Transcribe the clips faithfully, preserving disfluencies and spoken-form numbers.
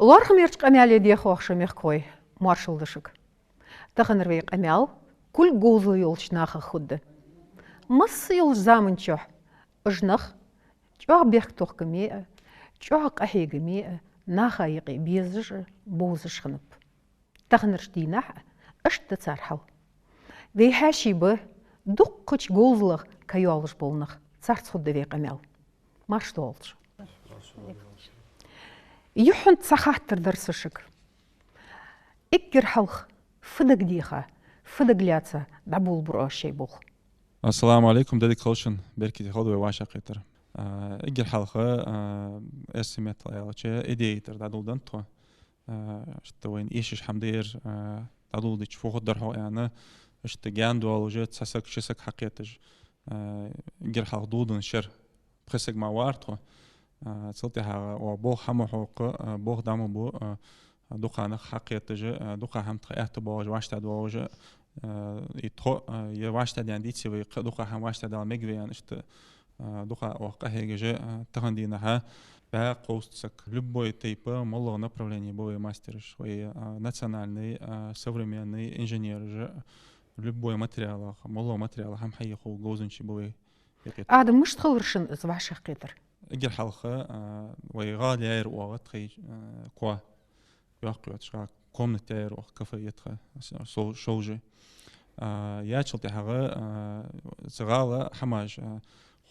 Лоархӏамерча къамаьла дехох шо, мехкахой, моаршал да шуга. Таханара вай къамаьл кулг говзал йолча нахах хургда. Масса йолча заман чухь уж нах чӏоагӏа бехктохкаме а, чӏоагӏа къахьегаме а, наха юкъе безаш а, бовзаш а хиннаб. Таханарча дийнахьа а иштта да цар хьал. Вай хьаьший ба дуккхача говзалах ка йоалаш бола нах, царца хургда вай къамаьл. Марша доагӏалда шо. Юххьанца цхьа хаттар дар са шуга. Эггара хьалха фу дагадеха, фу дагалаьца дӏаболабир оаш шоай болх? Ассаламу Ӏалайкум, ди дика хилда шун, беркате хилда вай вӏашагӏкхетар. А, эггара хьалха, а, эрсий меттала аьлча, идея тӏара дӏадоладеннад тхо. А, иштта вайна эшаш хӏама да ер, а, дӏадоладича фу хургдар хьогӏ аьнна, иштта гаьна доаллаш, цхьа саг, ши саг хьакхеташ, а, эггара хьалха доладенна шера пхи саг мара вар тхо. А, цул тӏехьагӏа, о, болх хӏама хьокха, а, болх дӏа ма бу, а, дукха нах хьакхеташ, а, дукха хӏама тха аьттув боагӏаш, вӏаштӏехьа доагӏаш, а, и тхо, а, е вӏаштӏехьа даьнна дийце вай, кхы дукха хӏама вӏаштӏехьа дала мегаргва аьнна, иштта, а, дукха оаха къахьегаш, а, тахан дийнахьа бӏаь-кховзткъа саг. Любой тайпа, моллагӏа направление ба вай мастераш, вай, а, национальный, а, современный, инженераш, любой материалах, моллагӏа материалах хӏама хьае хов говзанчий ба вай. Адам, мишта хилар шун из вӏашагӏкхетар? Эггара хьалха, а, вай гӏала яьяр оаха тхоай, а, коа. Йоккха йоацаш гӏа комната яьяр оаха, кафе я тха, со-, шовзткъа. А, яьчул тӏехьагӏа, а, цу гӏала хӏамаш, а,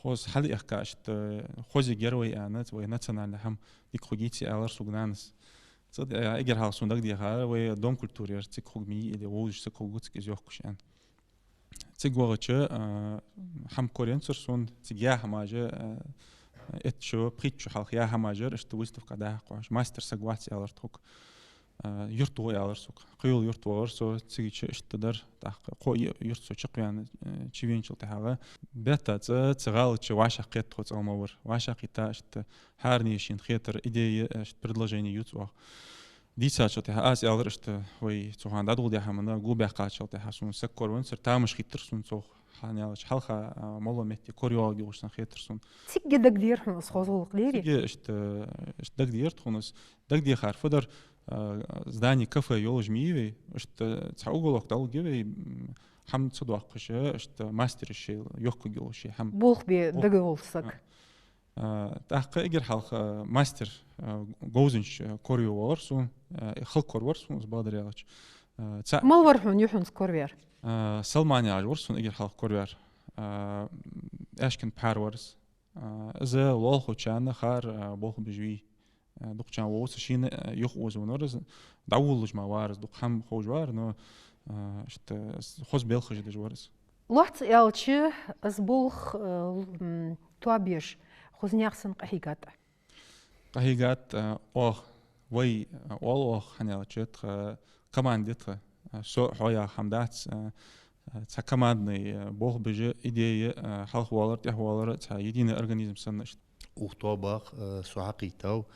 хоза хьалъяьхка, иштта хоза ергья вай аьнна, вай национальный хӏама дика хургйиций аьлар сога нанас. Цу, а, эггара хьалха сона дагадехар, вай дом культуры яр цига хургья или вовзаш цига хургва цига из йохкаш аьнна. Цига вахача, а, хӏама коренцар сона, цига яь хӏамаш, а, итт шу, пхийтта шу хьалха яь хӏамаш яр, иштта выставка дӏахьокхаш, мастер саг вац аьлар тхога. А, юрта гӏо аьлар сога. Кхыйола юрта вахар со, цигача иштта дар, тӏаккха кхо ю-, юрта со чакхваьнна, а, чувеначул тӏехьагӏа. Бетта цӏа, цу гӏала чу вӏашагӏкхетта тхо цӏагӏа ма вар. Вӏашагӏкхийтта иштта хӏаране шийна хетар, идея, иштта предложени ювц оаха. Дийцачул тӏехьа аз аьлар иштта, вай цу хана дӏадоладаь хӏамана гу баьккхачул тӏехьа сона саг корвенцар, тамаш хийттар сона цох, хӏана аьлча хьалха, а, моллагӏа метте корайоагӏаргйолаш санна хетар сона. Цига дагадеар хьона из хоза гӏулакх, дерий? Цига иштта, иштта дагадеар тхона из. Дагадехар фу дар, а, здани кафе йолаш ма йий вай, иштта цхьа уголок долга вай, м, хӏама ца доаккхаш, иштта мастераш шоай йохкаргйолаш шоай хӏама. Болх бе дагавола саг. А. А, тӏаккха эггара хьалха мастер, а, говзанча корайо вар сона, а, хала корвар сона из, бакъдар аьлча. А, цхьа... Мала вар хьона юххьанца корваьр? А, Салман яхаш вар сона эггара хьалха корваьр. А, Аьшкан Пхьар вар из. А, из лоалахочарна хар, а, болх беш вий. А, дукхачарна вовзац, шийна, а, юха озавеннавар из. Дӏаволалуш мара вар из, дукха хӏама ховш вар, но, а, иштта хоза белхаш деш вар из. Лоацца аьлча, из болх, э, м, тоабеш, хоза наьха санна къахьийгад Ӏа? Къахьийгад, э, оаха, вай, э, оал оаха, хӏана аьлча тха команда я тха, э, со, хьо яха хӏама дац, э, э, цхьа командный, э, болх беш, идея, э, хьалхавалар, тӏехвалар, цхьа единый организм санна иштта. Укх тоабах, э, со хьакхийттав,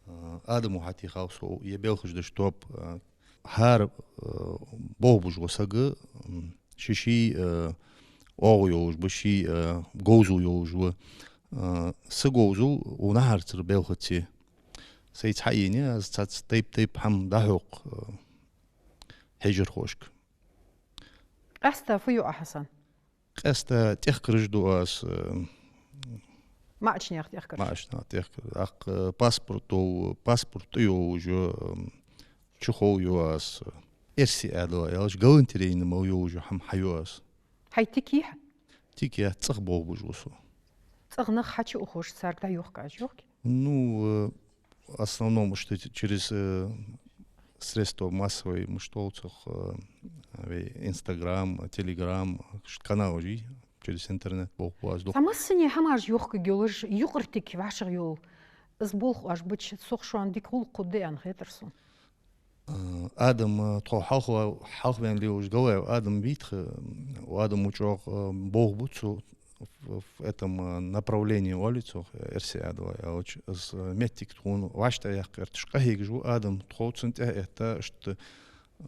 э, Адамо хьатӏахьийгав со, е белхаш деш тоаб, э, хӏара, э, болх беш вола саг, м, ший-ший, э, оагӏув йолаш ва, ший, э, говзал йолаш ва. Э, са говзал укх наьхарча белхаца я. Сайца хьаенай аз цхьацца тайп-тайпара хӏама дӏахьокха, э, хьежархошка. Къаьстта фу ю Ӏа, Хьасан? Къаьстта тӏехкараш ду аз, э, маӏача наьха тӏехкараш. Маӏача наьха тӏехкараш. Тӏаккха, э, паспорт дов, паспорт тӏа йолаш, э, чухол ю аз. Эрсий ӏаьдала аьлча, галантерейный мел йолаш хӏама хьаю аз. Хьай тика йий Ӏа? Тика я, цӏагӏа болх беш ва со. Цӏагӏа нах хьачуухаш, царга дӏайохка Ӏа, йохкий? Ну, э, в основном, что через, э, средства массовой, мишта оал цох, э, вай Instagram, Telegram, ш-, каналаш йий, через интернет болх бу аз дукха. Цхьа массане хӏамаш йохкаргйолаш, юкъара тика вӏашагӏйола из болх оаш бича, цох шоана дика гӏулакх хургда аьнна хетар сона. Э, Адам, э, тхо хьалха-, хьалхаваьнна лелаш Галаев Адам вий тха, э, Адамо чӏоагӏа, э, болх бу цу в, в этом, э, направлении, оал цох, э, эрсий ӏаьдала аьлча, из, э, моттиг тхона вӏаштӏехьа яккха гӏерташ къахьегаш ва Адам, тхо цунна тӏехьа этта, иштта,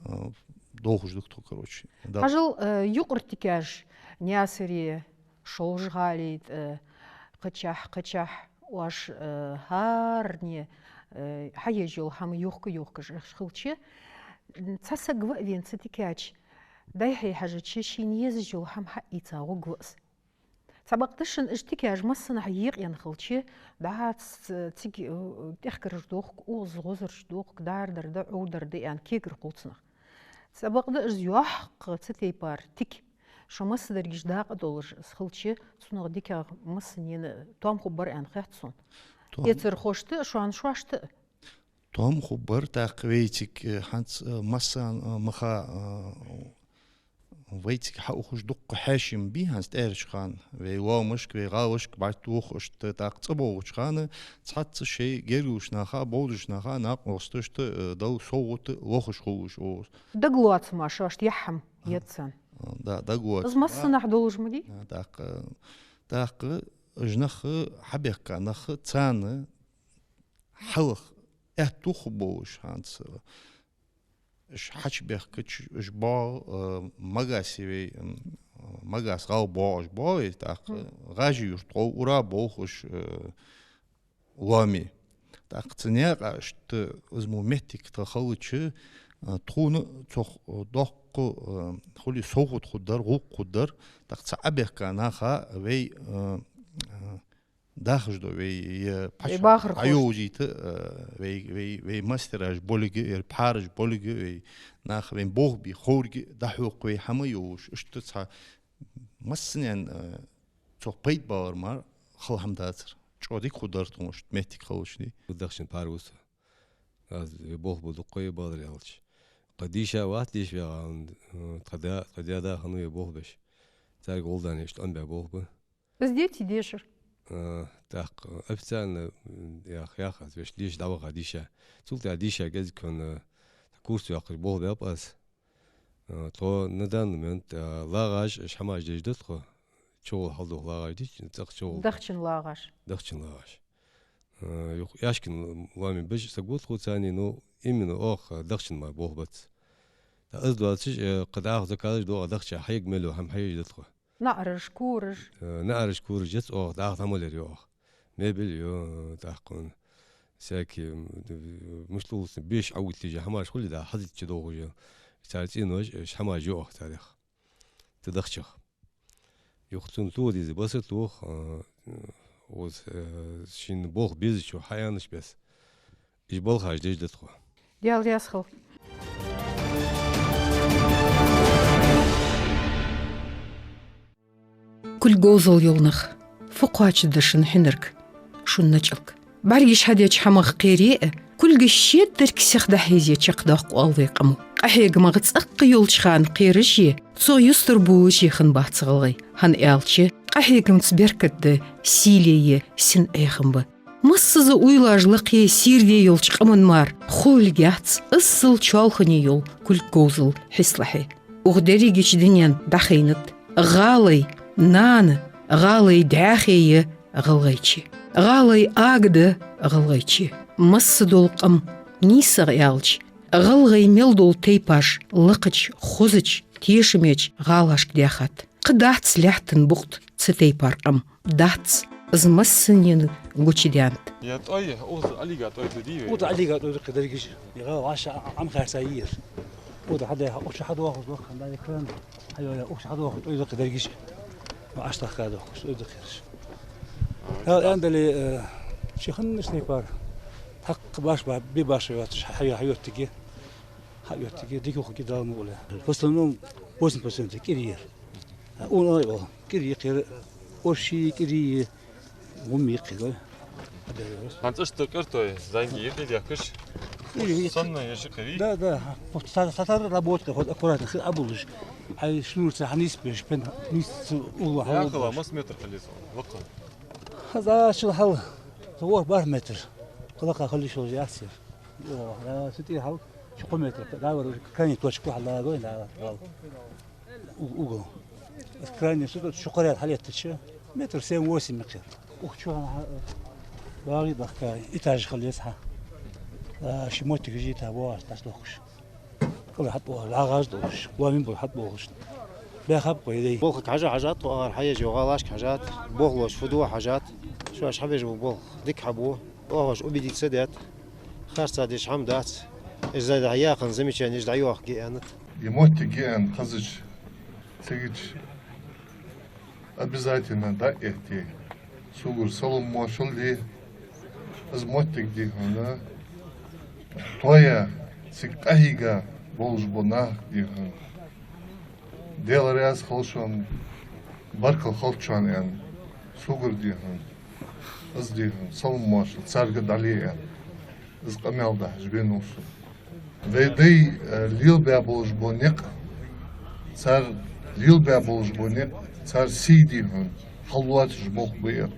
э, долхаш да тхо, короче. Да. Хьажал, э, юкъара тикаш, Наьсаре, Шолжа-ГӀалий тӏа, кхычахьа, кхычахьа, оаш, э, хӏаране Э, хьаеш йола хӀама йохка-йохкаш хилча, цхьа саг ва а вена цу тика чу, дӀай-хьай хьежача, шийна езаш йола хӀама хьаийца гӀоргва из. Цхьабакъда шоана уж тикаш массанахьа екъаенна хилча, дӀа ц-, цига, э, тӀехкараш дохк, укхаза гӀозараш дохк, дар дар да, Ӏовдар да аьнна кегар хул цунах. Цхьабакъда уж йоккха цу тайпара тика, шо массадараш дакъа долаш из хилча, цунах дикагӀа массанена тоам хургбар аьнна хет сона. Тоам. Эцархошта а, шоана шоашта а. Тоам хургбар, тӀаккха вайцига, э, хӀанз, э, массанена, э, маха, э, вайцига хьаухаш дукха хьаьший ма бий хӀанз тӀехьарча хана. Вай лоамашка, вай гӀалашка бӀарг тохаш, тӀаккха цӀабоагӀача хана цхьацца шоай гергарлуш наха, бовзаш наха, накъосташта, э, дала совгӀата лохаш хул уж укхаза. Дагалоаца ма шоашта яхь хӀама, а, еццан. А, да, дагалоаца. Из массанахьа долаш ма дий? А, тӀаккха, тӀаккха уж нах, хьабаьхка нах, царна хьалха аьттув хургболаш хӀанз, э, уж хьачубаьхкача, уж боагӀа, э, Магасе вай, м, Магас гӀала боагӀаш боагӀа вай, тӀаккха, мгм, ГӀажий-Юрта гӀолла ура болх уж, э, лоаме. ТӀаккха цу наькъа иштта из мо моттиг тха хилча, э, тхона цох, э, доккха, э, хуле совгӀат хургдар, гӀулакх хургдар, тӀаккха цу Ӏобаьхка наха вай, э, э, дахаш да вай, е, вай паччахьалкхе бахархошта дӀайовзийта, э, вай, вай, вай мастераш болга, е пхьараш болга, вай наха вайна болх бе ховргья, дӀахьокха вай хӀама йолаш, иштта цхьа массанена, э, цох пайда балар мара хала хӀама дацар. ЧӀоагӀа дика хургдар тхона иштта моттиг хилча, дий. Дахчан пхьар ва со. Аз вай болх бу дукха е балар аьлча. Кхы дийша вац, дийша ваьгӀа, э, тха да, тха даь-да хиннав вай болх беш. Царга гӀолла даьнна иштта Ӏомабаь болх ба. Из деций дешар? А, тӀаккха официально, м, ях, ях аз, вешта деша дӀаваха дийша. Цул тӀехьагӀа дийша кӀезига хана, а, курс йоаккхаш болх баьб аз. А, тхо на данный момент, а, лагӀаш, уж хӀамаш деш да тхо. ЧӀоагӀа хьалдоха лагӀаш дий, цӀагӀа чӀоагӀа. Дахчан лагӀаш. Дахчан лагӀаш. А, юха Яшкин лоаме беш саг ва тхоца, ну, именно оаха дахчан мара болх бац. ТӀаккха из доацаш, э, кхы дӀахо заказаш доагӀа дахча, хьаергья мел йола хӀама хьаеш да тхо. НаӀараш, кораш. Э, наӀараш, кораш еций оаха, дӀахо хӀама лер йоагӀа. Мебель я, э, тӀаккха всякие, м, мушлулсна беш Ӏовийташ я хӀамаш хуле, да, хьазича доагӀаш я. Цар цӀенош, э, хӀамаш я оаха царех. Цу дахчах. Юха цунна тоха деза баса тоха, а, укхаза, э, шийна болх безачо хьааьннача беса. Уж балхаш деш да тхо. Даьла раьза хилва. Кулг говзал йола нах, фу кхоачаргда шун хьинарг, шун начӀалг? БӀаргаш хьадеча хӀамах кхераш а, кулгаш шедарг сиха дӀахьежа чакхдоаккх оал вай къамо. Къахьегамах цӀаккха йолча хана кхераш а, цох юстара болаш а хиннабац гӀалгӀай. ХӀана аьлча, къахьегамца беркат да, сийле я, син Ӏехам ба. Массаза уйлаш лакхе, сийрде йолча къаман мара хулилга яц иззал чоалхане йола кулг говзал хьислахье. Укх дерригача дунен дӀахайнад гӀалай нана, гӀалай даь-хий я гӀалгӀайче. ГӀалай ага да гӀалгӀайче. Масса дола къам, нийсагӀа аьлча, гӀалгӀай мел дола тайпаш лакхача, хозача, тешаме гӀалашка даьхад. Кхы дац лаьттан букъ тӀа цу тайпара къам. Дац, из массанена гучадаьннад. Я тӀой, укхаза Ӏалига тӀой да дий вай? Укхаза Ӏалига тӀой да-кх дерригаш. Е гӀала вӀаши Ӏомахаьрца йир. Укхаза хьадаь, укхаза хьадоахаш дохк хьан даь кран. Хьайола, укхаза хьадоахаш тӀой да-кх дерригаш. Ма Ӏаш тахка дохкаш, тӀой да-кх ераш. Хьал аьнна дале, э, ши ханнаш тайпара. Хьакха баш ба, би баш йоацаш, хьайо-, хьайоттиге. Хьайоттиге, дика хургья Дала мукъале. В основном восемьдесят процентов кӀира я ер. А, ун ой, о, кӀира я ер, орши кӀира я, гӀум я ер. ХӀанз иштта кӀира тӀой, зӀамига я-кх из дехкаш? КӀира я ер. Санна я ши кхави? Да, да. Са-, сатар работа, хоть аккуратно, хи абулуш. Ай шнурца хьанийсбеш, пен нийсса угла хьалабеш. Яхала, масса метр хилийта лакха? ХӀанз чул хьал, цу ворхӀ-бархӀ метр. Кхы лакха хила йиш йолаш яц ер. О, да, цу тӀера хьал, ши-кхо метр, да, вар крайний точка хьал да, да, да. У-, угол. Крайний су тӀа ши-кхо ряд хьалеттача, метр семь-восемь я-кх ер. Укх чу хьа-, багӀий дахка, этаж хила еза хьа. А, ши моттиг жита боагӀаш, тӀаш дохкаш. КӀалхара хьатӀабоагӀаш, лоагӀаш долаш, лоаме болаш хьатӀабоагӀаш. Баьхаб-кх вай дай. Болхага хьажа хьажад тхо, агӀар хьаеш йола гӀалашка хьажад, болхлоша фу ду хьажад. Шоаш хьабеш бола болх дика хьабу. ОагӀаш убедиться даьд. Харцахьа деш хӀама дац. Из дӀаяханза замечанеш дӀайохаргья аьннад. Е моттиг я аьнна хезача, цигача обязательно дӀаэтте. Согара салам-моаршал де. Из моттиг, дий хьона, тоаяь, цига къахьийга болаш бола нах, дий хьона, Даьла раьза хилва шоана, баркал хилда шоана аьнна, согара, дий хьона, из, дий хьона, салам-моаршал царга дӀале аьнна, из къамаьл дахьаш венав со. Вай даьй, э, лелабаь болаш бола никъ, цар лелабаь болаш бола никъ, цар сий, дий хьона, хьаллоацаш болх ба ер.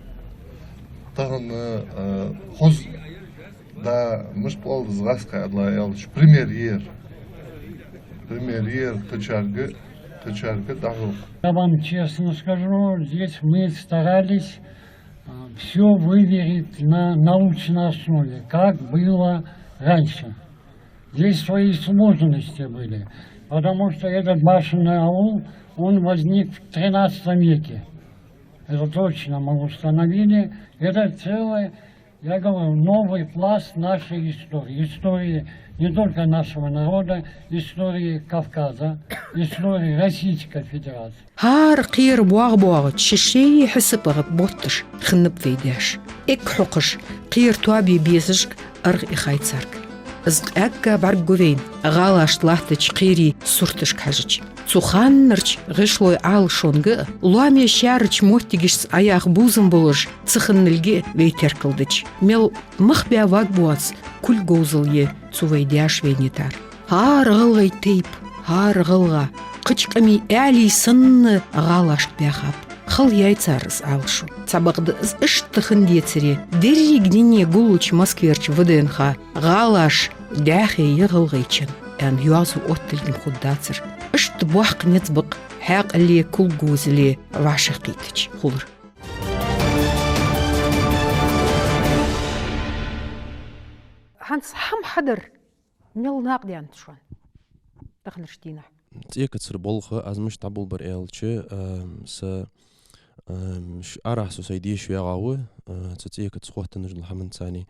Тахан, э, хоза да, мишта оал из гӀазкхий, Ӏаьдала аьлча, пример я ер. Пример я ер кхычарга, кхычарга дӀахьо. Я вам честно скажу, здесь мы старались, а, всё выверить на научной основе, как было раньше. Здесь свои сложности были, потому что этот башенный аул, он возник в тринадцатом веке. Это точно мы установили. Это целый, я говорю, новый пласт нашей истории. Истории не только нашего народа, истории Кавказа, истории Российской Федерации. ХӀара кхера боагӀа-боагӀача ший-ший хьисапах ботташ хиннаб вай даьша. Эгг хьокхаш, кхера тоабе безашка аргӀа ихай царга. Из къаьгга бӀаргагу вайна гӀалашта латтача кхерий сурташка хьежача. Цу ханнарча гӀишлой Ӏалашонга а, лоаме шаьрача моттигашца Ӏаяха бувзам болаш ца хинналга а вай теркалдича, мел мах баь ваг боаца кулг говзал я цу вай даьша вайна йитар. ХӀара гӀалгӀай тайпа, хӀара гӀалгӀа, кхыча къамий аьлий санна гӀалашка баьхаб. Хала яьй цар из Ӏалашо. Цхьабакъда из иштта хинна децаре, деррига дуне гуллуча Москверча ВДНХ «ГӀалаш дӀаьхе я ГӀалгӀайчен» аьнна йоазув отталга-м хургдацар. Иштта боккха низ ба-кх хьаькъале, кулг говзале вӀашагӀкхийтача хулар. ХӀанз хӀама хьадар мел накъадаьннад шоана таханарча дийнахьа? ЦӀекацара болх, аз мишта дӀаболабир аьлча, а, са, а, ш-, арахьа со сай деша ваьгӀа ва, а, цу цӀекаца хоттаденна дола хӀаманца,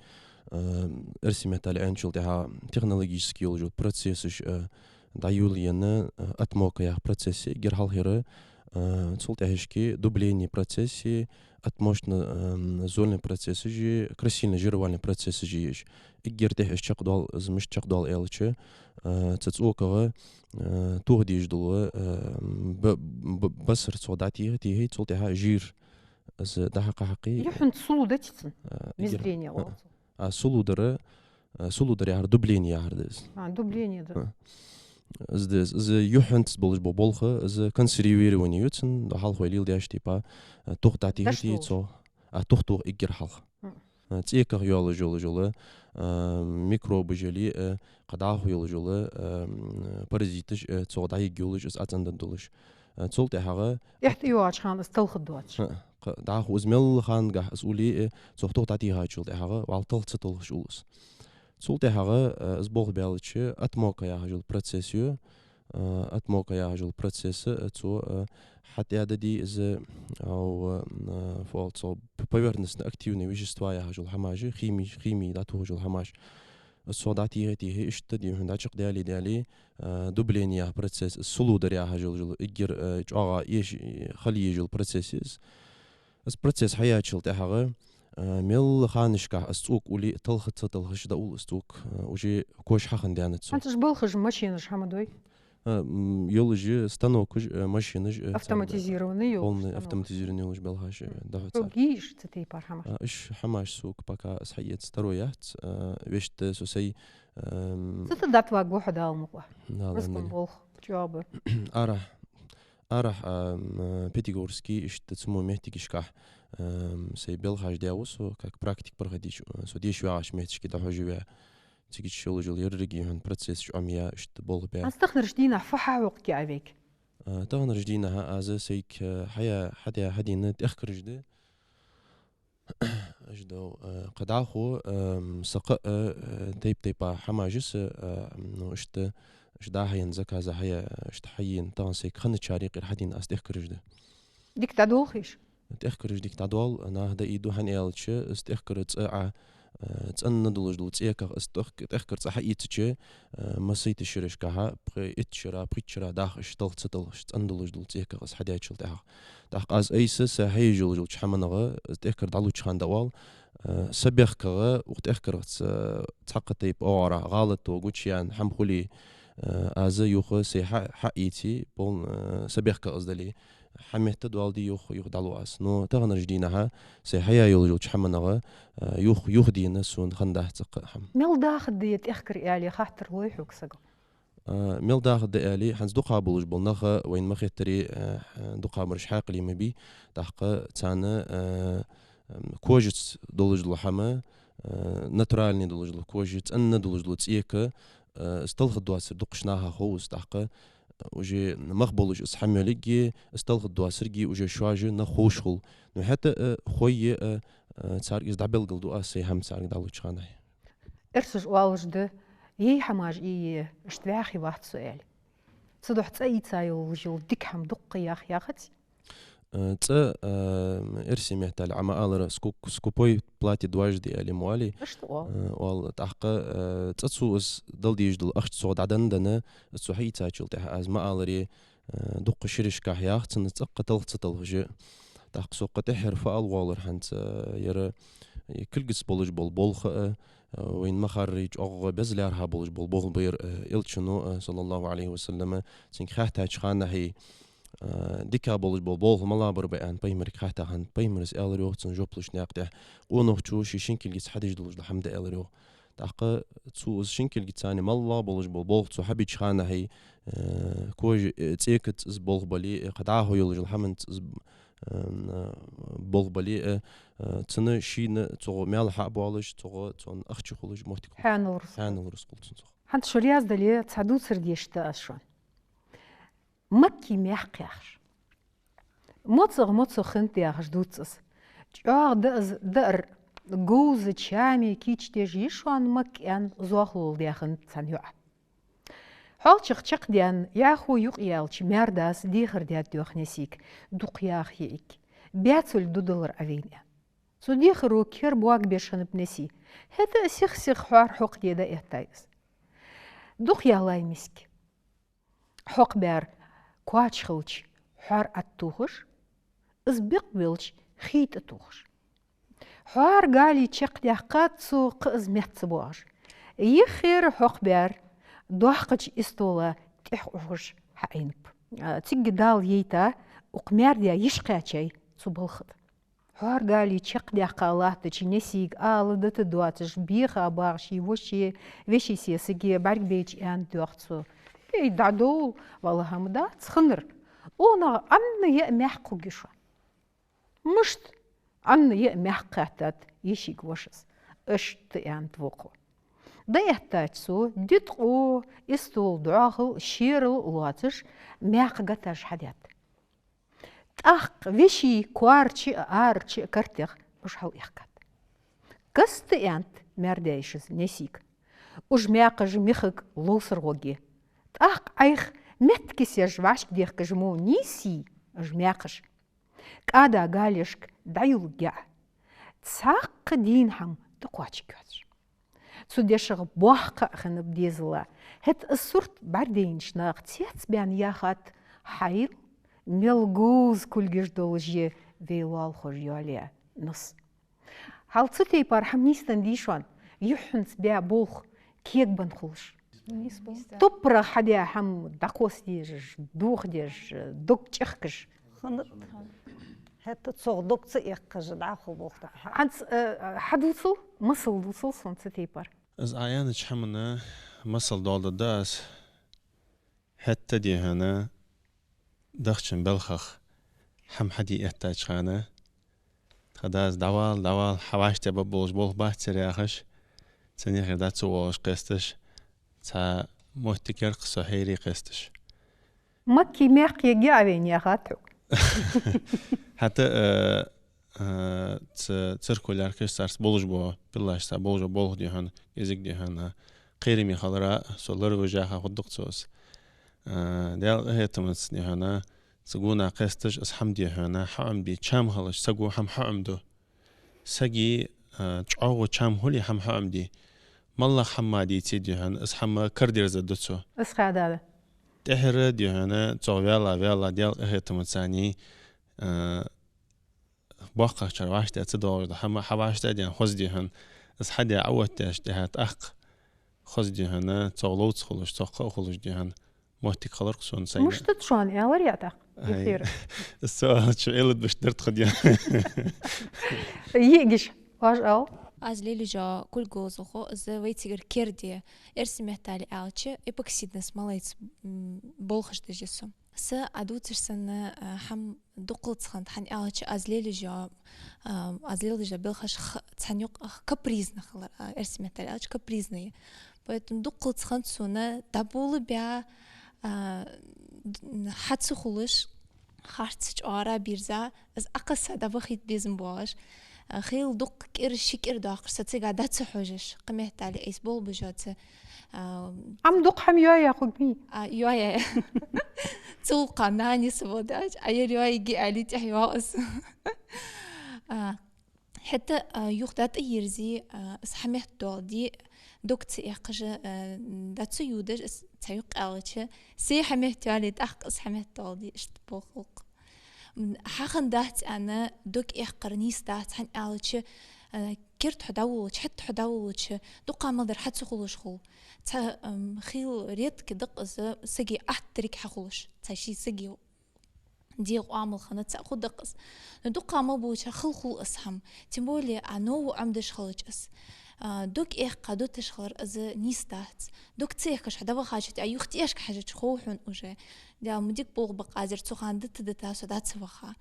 а, эрсий меттала аьнначул тӀехьагӀа технологически йолаш йола процессаш, а, дӀайолаенна, а, отмока яха процесс я эггара хьалхара, а, цул тӀехьашка дубление процесс я, отмочно, ам, зольный процессаш я, красильно-жировальный процессаш я уж. Эггара тӀехьа уж чакхдоал, из мишта чакхдоал аьлча, а, цу цӀокагӀа, а, тоха дезаш дола, а, б-, б-, басар цох дӀатехе, техе, цул тӀехьагӀа жир из дӀахьакха-хьакхе. Юхьанца сулу даций цун? А, эггара, мездроение, а, оал цох. А, сулу дар, а, сулу дар яхар дубление яхар да из. А, дубление да. А. Из да из, из юхьанца болаш бола болх, из консервирование я цун, да хьалхой леладеш, типа, а, тух дӀатехе, дӀадоалаш, цох, а, тух-тух эггара хьалха. Мгм. А, цӀеках йолаш йола, йола, а, микробаш яле, а, кхы дӀахо йолаш йола, а, м, паразиташ, а, цох дӀайига йолаш, из ӀацӀендаргдолаш. А, цул тӀехьагӀа тӀехьа тӀайоагӀача хана из талхаргдоацаш. А, кхы дӀахо из мел ханагахьа из уле, э, цох тух дӀатехачул тӀехьагӀа, вӀалла талха ца талхаш ул из. Цул тӀехьагӀа, э, из болх баьлча, отмока яхаш йола процесс я, э, отмока яхаш йола процесс, э, цо, э, хьатӀадаьдий из, э, ау, э, фу оал цох, п-, поверхностно-активные вещества яхаш йола хӀамаш, хими, хими дӀатохаш йола хӀамаш. Из цох дӀатехе, техе, иштта, дий хьона, дӀачакхдаьле, даьле, а, дубление яха процесс, из сулу дар яхаш йола, йола, эггара, а, чӀоагӀа эш-, хала езаш йола процесс я из. Из процесс хьаяьчул тӀехьагӀа, а, мел ханашкахьа из цӀока уле, талха ца талхаш дӀаул из цӀока, а, уже кош хьахинна даьннад цо. ХӀанз уж балхаш машинаш хӀама дой? А, м, йолаш я станокаш, а, машинаш, а, царна автоматизированный йолаш, полный станокаш, автоматизированный йолаш балхаш, а, дӀахьу цар. Хьога йий уж цу тайпара хӀамаш? А, уж хӀамаш сога пока аз хьаэца таро яц, а, вешта со сай, ам, цу тӀа дӀатӀаваргва хьо, Дала мукъалахь. Дала амин. Массадолчун болх чӀоагӀа ба. Арахьа, арахьа, ам, Пятигорске, иштта цу мо моттигашкахьа, ам, сай балхаш даь ва со, как практик проходить, а, со деша ваьгӀача моттигашка дӀахьош ваь. Цига чу йолаш йола еррига хьона процессаш Ӏомаяь, иштта болх баь. ХӀанз таханарча дийнахьа фу хьахьокхаргья Ӏа вайга? А, таханарча дийнахьа аз сайга, а, хьая-, хьадаь-, хьадена тӀехкараш да. Уж да, а, кхы дӀахо, ам, са кхы а, а, тайп-тайпара хӀамаш са, а, ну, иштта, уж дӀахьаена заказа хьая-, иштта хьаена, тахан сайга хинначар юкъера хьадена аз тӀехкараш да. Дика дӀадолхий уж? ТӀехкараш дика дӀадоал, наха дӀаийду, хӀана аьлча, из тӀехкара цӀа Ӏа, э, цӀена долаш дола цӀеках из тӀех-, тӀехкар цӀа хьаийцача, э, масийтта шерашкахьа, пхи-, итт шера, пхийтта шера даха уж талха ца талхаш, цӀена долаш дола цӀеках из хьадаьчул тӀехьагӀа. ТӀаккха аз айса са хьаеш йолаш йолча хӀаманагӀа, из тӀехкар дӀалуча хана дӀаоал, э, са бехкагӀа, укх тӀехкарах ца-, цхьаккха тайпа оагӀорахьа гӀалат тоагуча яьнна хӀама хуле, э, аз юха сай хьа-, хьаийце, пол-, э, са бехкагӀа из дале, хьаметта доал де юха, юха дӀалу аз. Но таханарча дийнахьа сай хьаяь йолаш йолча хӀаманагӀа, э, юха, юха дена сона хиннадац цхьаккха хӀама. Мел дахаргда ер тӀехкар аьле хаттар лой хьога саго? Э, мел дахаргда аьле, хӀанз дукха болаш бола нах, вайна ма хеттаре, э, дукхагӀбараш хьаькъале ма бий, тӀаккха царна, э, м, кожаца долаш дола хӀама, э, натуральни долаш дола кожа, цӀена долаш дола цӀека, э, из талхаргдоацар дукхача наха хов из, тӀаккха, э, уже мах болаш из хӀама йолга, из талхаргдоацарга уже шоаш нах ховш хул. Ну, хӀаьта, э, хой е, э, э, царга из дӀабелгалду аз, сай хӀама царга дӀалуча хана. Эрсаша оалаш да, е хӀамаш ийе, иштта вӀаьхий вац со аьле. Цудухьа цӀа ийца йолаш йола дика хӀама дукха яха яхац? Э, цӀа, э, эрсий меттала Ӏа ма аллара, скуп-, скупой платит дважды аьле ма оалий. Иштта оал. Э, оал, тӀаккха, э, цӀа цо из дала дезаш дола ахча цо дӀаденна-денна, из цо хьаийцачул тӀехьагӀа аз ма аллара, э, дукха шерашкахьа яха, цунна цӀаккха талха ца талхаш. ТӀаккха со кхы тӀеххьара фу ала воаллар хӀанз, э, ер, э, кулгаца болаш бола болх а, э, вайна ма харра, чӀоагӀа беза лаьрхӀа болаш бола болх ба ер, э, Элчано, э, саллаллахӀу Ӏалайхи ва саллама, цунга хаьттача хана хьи, э, дика болаш бола болх малагӀа бар ба аьнна пайхамарга хаьтта хана, пайхамара из аьлар йоах цунна жоп луш наькъа тӀа: къонахчо ший шин кулгаца хьадеш долаш дола хӀама да, аьлар йоах. ТӀаккха цо из шин кулгаца цунна малагӀа болаш бола болх цо хьабеча хана хьи, э, кожа, э, цӀекаца из болх бале, э, кхы дӀахо йолаш йола хӀаманца из, э, болх бале, э, э, цунна шийна цу гӀо маьл хьабоалаш, цу гӀо цунна ахча хулаш моттиг хул. Хьанал рузкъа. Хьанал рузкъа хул цунна цу гӀо. ХӀанз шо раьза дале, цхьа дувцар деш да аз шоана. Маккий маькх яхаш. МоцагӀа, моцагӀа хиннад яхаш дувц из. ЧӀоагӀа да из даар, говза чаме кийчдеш йиш йола Макка аьнна зоахалол даь хиннад цхьан йоӀа. ХьоалчагӀа чакхдаьнна, яхо юкъеяьлча, маьр-дас дехар даьд йоах Несийга, дукха яха йиӀиг, баьцул дудалар Ӏа вайна, аьнна. Цу дехаро кер боагабеш хиннаб Несий. ХӀаьта а сих-сиха хьоар хьокхаде дӀаэттай из. Дукха яьлай миска. Хьокхабаьр коача хилча, хьоар ӀотӀатохаш, из бекъ велча, хий тӀатохаш. Хьоар гали чакхдаьккхад цо, кхы из метта ца боагӀаш. Юххера хьокхабаьр доккхача истола тӀехьа Ӏохаш хьаӀийнаб. А, цига Дала яйта, укх маьр-даь йиш кхаьчай цу балха тӀа. Хьоар гали чакхдаьккха латтача Несийга ала дита доацаш, беха багӀа ший воше, вешийсесаге бӀаргабайча аьннад йоах цо: «Эй, дӀадовла, валлахӀи, хӀама дац хиннар. ОнагӀа Ӏанна яа маькх хургья шоана». «Мишта?» «Ӏанна яа маькх», — хаьттад йишийга вошас. «Иштта», — аьннад вокхо. ДӀаэттача цо, диткъо, истола дӀоахал, шерал лоацаш, маькх гаташ хьадаьд. ТӀаккха веший коарча а, арача а картех уж хьалъэхкад. «Каста», — аьннад маьр-даь йишас Несийга, — «уж маькхаш михага ловсаргӀоргья. ТӀаккха Ӏайха метта кисеш вӀашкадехкаш мо нийсъе уж маькхаш. КӀада галешка дӀайолларгья Ӏа. Цхьаккха дийна хӀама тӀакхоачаргья оаш». Цу дешах боккха а хиннаб дезала. ХӀаьта из сурт бӀаргадайнача наха цецбаьнна яхад: «Хьайл, мел говза кулгаш долаш я вай лоалахоша йоалаяь нус». Хьал цу тайпара хӀама нийсденна дий шоана, юххьанца баь болх кегабенна хулаш? Нийсбенна. Топпарах хьадаь хӀама дӀакхоссадеш, дохадеш, дог чӀехкаш. Хиннад. ХӀаьта цох дог ца эккхаш дӀахо болх да. ХӀанз, э, хьадувцал, масал дувцал сона цу тайпара. Из Ӏа аьннача хӀаманна масал доаладергда аз. ХӀаьта дий хьона, дахчан балхах хӀама хьаде эттача хана, тха дас: «ДӀавала, дӀавала, хьа вӀаштӀехьа бергболаш болх бацар», — яхаш, цунна юххера дӀа ца воалаш кхесташ, цхьа моттиг яр-кх со хьерий кхесташ. «Маккий маькх ергья Ӏа вайна», — яхад хьога. ХӀаьта, э, э, ц-, циркуляркаш царца болаш бола, пилаш царца болаш бола болх дий хьона, кӀезига дий хьона, кхераме хиларах, со лоравеш яха хургда-кх цо из. Э, Даьла къахетамца дий хьона, цу гонахьа кхесташ из хӀама дий хьона, хьаӀомабе чам хилча, саго хӀама хьаӀомаду. Сага а, чӀоагӀа чам хуле хӀама хьоам де. МаллагӀа хӀама дийце, дий хьона, из хӀама карадерза ду цо. Из хьадада. ТӀехьара, дий хьона, цо ваьлла, ваьлла, Даьла къахетамца, а, боккхагӀчар вӀаштӀехьа ца доагӀаш да хӀама хьавӀаштӀехьадаьнна хоза, дий хьона. Из хьадаь Ӏооттадаьчул тӀехьагӀа тӀаккха хоза, дий хьона, цох ловца хулаш, цох кхаъ хулаш, дий хьона, моттиг хилар-кх сона сайна. Мишта да шоана, аьлар яӀ тӀаккха? Ай. Эфир. Со аьлча, элад баш дарт хадья. Йиъ гиш, вож ал. Аз лелаеш йола кулг говзалхо, из вайцигара керда я. Эрсий меттала аьлча, эпоксидно-смолоидный, м, болхаш деш я цо. Са Ӏадувцаш санна, а, хӀама дукхалца хиннад, хӀана аьлча аз лелаеш йола, а, аз лелаеш йола белхаш х-, цхьан юкъ-, х-, капризни хилар, а, эрсий меттала аьлча, капризни я. Поэтому дукхалца хиннад сона дӀаболабаь, а, д-, хьа ца хулаш, харц чӀоагӀа бирза, из Ӏокхосса дӀабахийта безам болаш, а, хила дукха кӀира, ши кӀира доаккхаш, со цига дӀа ца хьожаш, кхы меттала айса болх беш йоаца, а, Ӏам дукха хӀама йоаяь хургья? А, йоаяь. Цул кхы нани са водач, а ер йоайги али тӀехьа йоагӀа из. А, хӀаьта, а, юха дӀатӀайирзе, а, из хьаметтадоаладе, дог ца эккхаш, а, дӀа ца йодаш, из цхьа юкъ аьлча, се хьаметтайоале, тӀаккха из хьаметтадоаладе, иштта болх хул-кх. М, хьахиннадац аьнна, дог эккхар нийса дац, хӀана аьлча, а, керда хьо дӀаволалуча, хӀаьта хьо дӀаволалуча, дукха мел дар хьа ца хулаш хул. Цхьа, ам, хила редко да-кх из сага аттариг хьахулаш, цхьа ший сага дегӀа Ӏамал хинна цхьа хӀама да-кх из. Но дукха мел болча хила хул из хӀама. Тем более, а, новкъа Ӏомадеш хилча из. А, дог эккха дуташ хилар из нийса дац. Дог ца эккхаш хьо дӀавахача, а юха тӀехьашка хьежача хов хьона уже. Даьла, ма дика болх ба-кх аз ер цу хана дита-дита со дӀа ца ваха.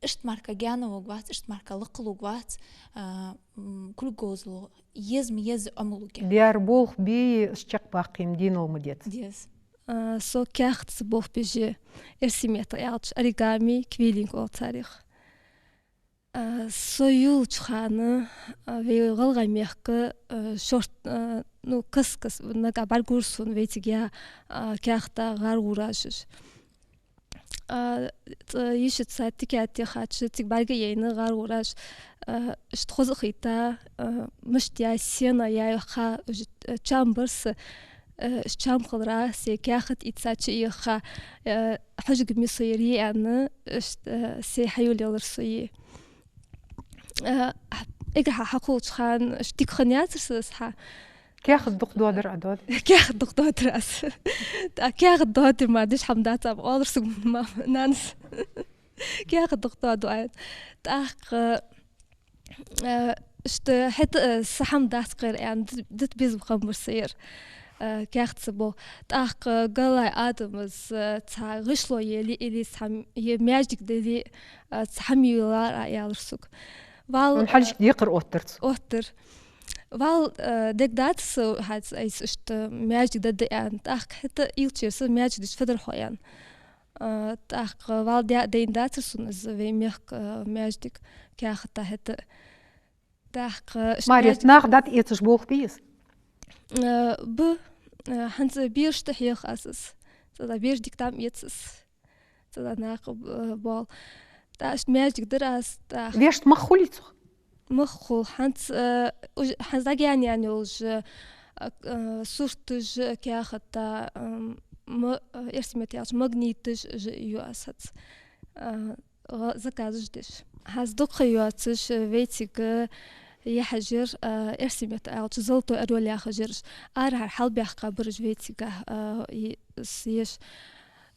Иштта мара гаьна воалавац, иштта мара лакхвоалавац, а, м, кулг говзало еза-м еза Ӏомалургья. Дер болх бе, из чакхбаккхе-м денал ма деза. Деза. А, со каьхатаца болх беш я, эрсий меттала аьлча, оригами, квиллинг оал царех. А, со йолча хана, а, вай ГӀалгӀай мехка, а, шортта, а, ну, каст-каста, нагахь бӀаргагур сона вайцига я, а, каьхата гӀар гӀураш. А, ц-, йишица тикет тӀа яхача, цига бӀарга а яйна гӀар гӀураш, а, иштта хоза а хийтта, а, мишта яь, сенна яь яха, уж, а, чам бар са, а, уж чам хиларах, се каьхат ийца чу яха, а, хьожаргья-м со ер, аьнна, иштта, а, се хьайолаелар со. А, эггара хьалха хьакхоллача хана, иштта дика хиннаяцар са из хьа. Каьхат дукха доадар Ӏа, доадар? Каьхат дукха доадар аз. ТӀаккха каьхат доадар мара деш хӀама дац, ам оалар сога мама, нанас. Каьхат дукха доаду Ӏа. ТӀаккха, а, иштта хӀаьта, а, са хӀама дац кхера аьнна, д-, дита безам хиннабар са ер, а, каьхатаца болх. ТӀаккха ГӀалгӀай адамаш, а, цхьа гӀишло е ли, или цхьа м-, е маьждиг дале, а, цхьа хӀама йолалахь Ӏа, аьлар сога. Валлахӏи, хьалхашка декхар оттар цо? Оттар. Валлахӏи, э, дегадацар са хьац айса иштта маьждиг дада аьнна. ТӀаккха хӀаьта илчера са маьждиг дича фу дар хьо аьнна. Э, тӀаккха валлахӏи, даь а дайна дацар сона из вай мехка, э, маьждиг каьхата хӀаьта. ТӀаккха иштта Марет, маьждиг нах дӀатӀаэцаш болх бий из? Э, ба, э, хӀанз бераш тӀа хьех аз из. Цудухьа бераш дика дӀа ма эц из. Цудухьа нах, э, боал. ТӀаккха иштта маьждиг дар аз, тӀаккха. Вешта мах хулий цох? Мах хул. ХӀанз, э, уж-, хӀанз дӀагаьна йолаш, э, э, сурташ, каьхата, э, м-, ма-, э, эрсий меттала аьлча, магниташ уж ю аз хӀанз. Э, гӀа-, заказаш деш. ХӀанз дукха ха йоацаш, э, вайцига яхьаш яр, э, эрсий меттала аьлча, «Золотой орёл» яхаш яраш. Арахьара хьалбаьхка бараш вайцига, э, и-, с-, еш.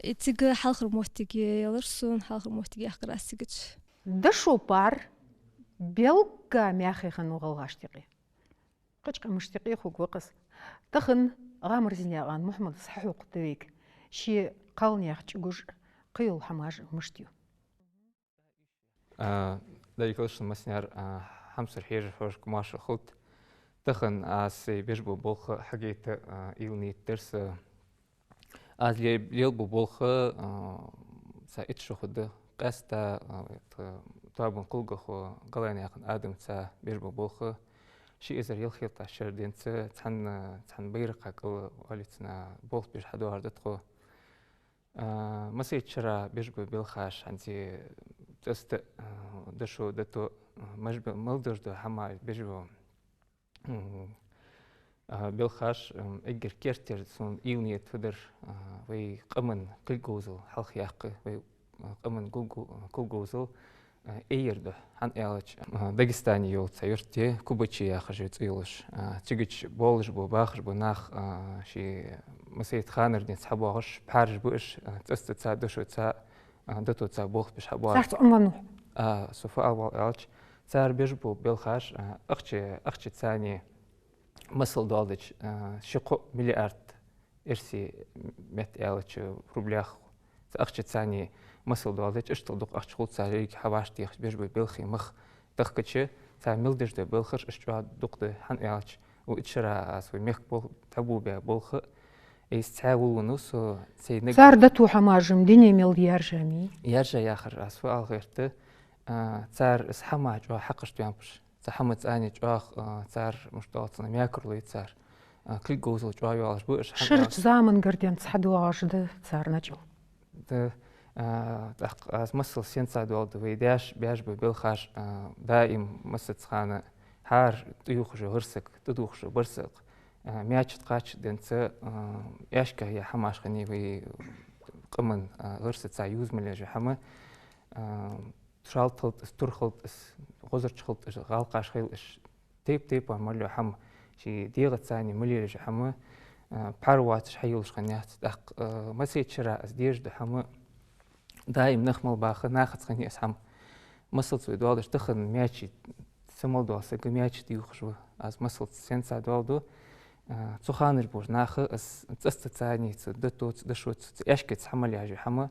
И цига хьалхара моттиг ялар сона, хьалхара моттиг яьккхар аз цигача. Дошо пар белгга маьхе хиннав гӀалгӀашта юкъе. Кхыча къамашта юкъе хургва-кх из. Тахан Гамарзинаькъан Мухьмадас хьахьокхаргда вайга, ший кхалнаьха чӀугаш кхыйола хӀамаш мишта ю. А, дайкалшна массанена, а, хьамсара хьежархошка моаршал хилда. Тахан аз сай беш бола болх хьагойта, а, уйла нийтдар са. Аз ле-, лелабу болх, а, са итт шу хургда. Къаьстта, а, тха тоабан кулгахо ГӀалгӀайнаькъан Адамца беш бола болх ши эзар ялхайттлагӀча шера денз цхьан, цхьан байракха кӀал оалица болх беш хьадоагӀар да тхо. А, массайча шера беш бола белхаш хӀанз цӀаста, а, дошо, дото, Маж бе-, мел деш да хӀама беш ба. М, а, белхаш, м, эггара керттера сона уйла нийт фу дар, а, вай къаман кулг-говзал хьалхаяккха, вай, а, къаман кулг-, кулг-говзал, а, эйар да. ХӀана аьлча, а, Дагестане йола цхьа юрт я, Кубачи яхаш цӀи йолаш. А, цигача болаш ба, бахаш ба нах, а, ший массайтта ханара денз хьабоагӀаш, пхьараш ба уж, а, цӀаццаца, дошоца, а, дотоца болх беш хьабоагӀаш. Царца Ӏомавеннав хьо? А, со фу ала воал аьлча, цар беш ба белхаш, а, ахча, ахчаца царна масал доаладича, а, ши-кхо миллиард эрсий метта аьлча рублях. Цу ахчаца царна масал доаладича, иштта дукха ахча хул цар еррига хьавӀашагӀтехача беш ба белхий мах. Тахкача цар мел деш да белхаш, иштта чӀоагӀа дукха да, хӀана аьлча, укх итт шера аз вай мехка бол-, дӀаболабаь болх, из цхьа волавеннав со цайнаг. Цар дото хӀамаш-м дуне мел яьржа мий? Яьржа яхар аз фу ала гӀерт, а, цар из хӀама чӀоагӀа хьакхашта ваьннаб уж. Цу хӀамаца царна чӀоагӀа, а, цар мишта оал цунах, мекарло я цар. А, кулг-говзал чӀоагӀа йоалаш ба уж, хӀана аьлча ширача заман гаргара денз хьадоагӀаш да цар начӀал. Да, а, тӀаккха аз масал сенца доаладу, вай даьша беш ба белхаш, а, даим массаза хана хӀара тӀаювхаш йола гӀирсаг, тӀадувхаш йола барсаг, а, маьча тӀа кхаччалца, а, аьшка я хӀамаш хиннай вай къаман, а, гӀирсаца юза мел еш я хӀама, а, шалта хилда из, тур хилда из, гӀозарча хилда из, гӀалкхаш хилда из, тайп-тайпара мел йола хӀама, ший дегӀаца царна мел еш я хӀама, а, пхьар воацаш хьайолаш хиннаяц. ТӀаккха, а, массайтта шера аз деш да хӀама, даим нах мел баха, нахаца хиннай из хӀама. Масалца вай доаладича, тахан маьча, са мел дола саг маьча тӀаювхаш ва. Аз масалца сенца доаладу, а, цу ханара болча наха из цӀаццаца царна, цу дотоца, дошоца, цу аьшкаца хьа мел еш я хӀама,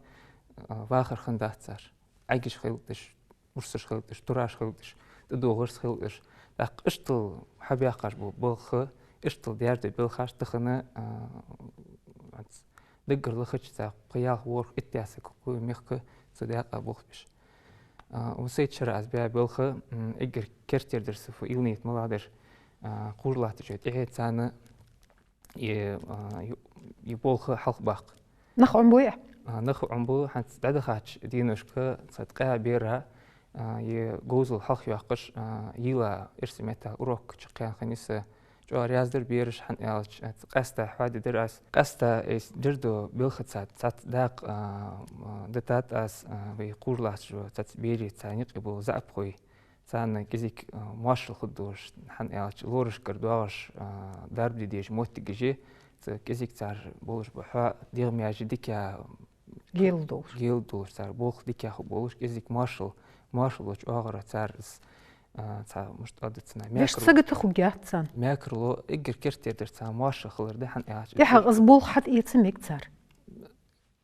а, вахар хиннадац цар. Ӏаьгаш хилда уж, урсаш хилда уж, тураш хилда уж, тӀадувха гӀирс хилда уж. ТӀаккха иштта хьабаьккхаш ба болх, иштта даьр да белхаш тахан, а, даггара лахача цхьа пхи-ялх, ворхӀ, итт саг ва мехка цу даькъа болх беш. А, укх сайтта шера аз баь белх, м, эггара керттера дар са фу уйла нийт мел дар, а, кхувш латтача тӀехье царна е, а, е, е болх хьалхабаккха. Нах Ӏомабу? А, нах Ӏомабу, хӀанз дӀадахача деношка цхьа ткъаь бер, а, е говзал хьалхайоаккхаш, а, йийла эрсий меттала урок чакхъяьнна хиннай са. ЧӀоагӀа раьза дар бераш, хӀана аьлча, а, цу къаьстта хьоадидар аз. Къаьстта из дер да белхаца цхьацца дакъа, а, а, дитад аз, а, вай кхувш латтача цхьацца берий, царна юкъе бола заӀапхой. Царна кӀезига, а, моаршал хургдолаш, хӀана аьлча лорашкара доагӀаш, а, дарба де дезаш моттигаш я, цу кӀезига цар болаш ба хьо, дегӀамаьжий дика гел долаш. Гел долаш цар, болх дика хургболаш, кӀезига моаршал, моаршал долча оагӀора цар из, а, цхьа мишта оал цунах, вешта мекарло. Сагота хургьяц царна. Мекарло, эггара керттера дар царна моаршал хилар да, хӀана аьлча. ТӀехьагӀа из болх хьатӀаэца мег цар.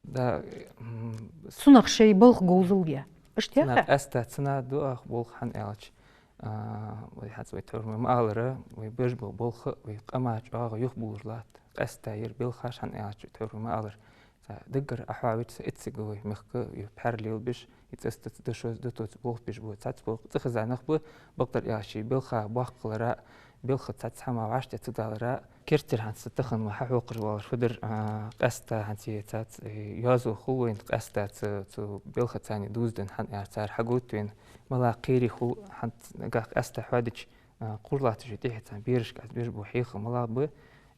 Да, м, с- Цунах шоай болх говзал я. Иштта я цунах хьа? Къаьстта цунах да ах болх, хӀана аьлча, а, вай хӀанз вай тхьовра ма аллара, вай беш бола болх вай къаман чӀоагӀа юхабувлаш латт. Къаьстта ер белхаш, хӀана аьлча, тхьовра ма аллара, цхьа даггара Ӏохоавича, цхьа итт саг ва вай мехка, е пхьар лелабеш, е цӀаццаца, дошоца, дотоца болх беш бола цхьацца болх, цӀихеза зӀамагӀа нах ба, бакъдар аьлча, белха боккхалара, белха цхьацца хӀама вӀаштӀехьа ца далара. Керттера хӀанз тахан ма хьахьокхаш валар фу дар, а, къаьстта хӀанз е цхьацца, э, йоазув хул вайна, къаьстта цу, цу белхаца царна дувзаденна, хӀана аьлча цар хьагойтта вайна, мала кхерий хул, хӀанз нагахь къаьстта хьоадича, а, кхувш латтача тӀехье царна берашка аз беш бола хьехам мала ба,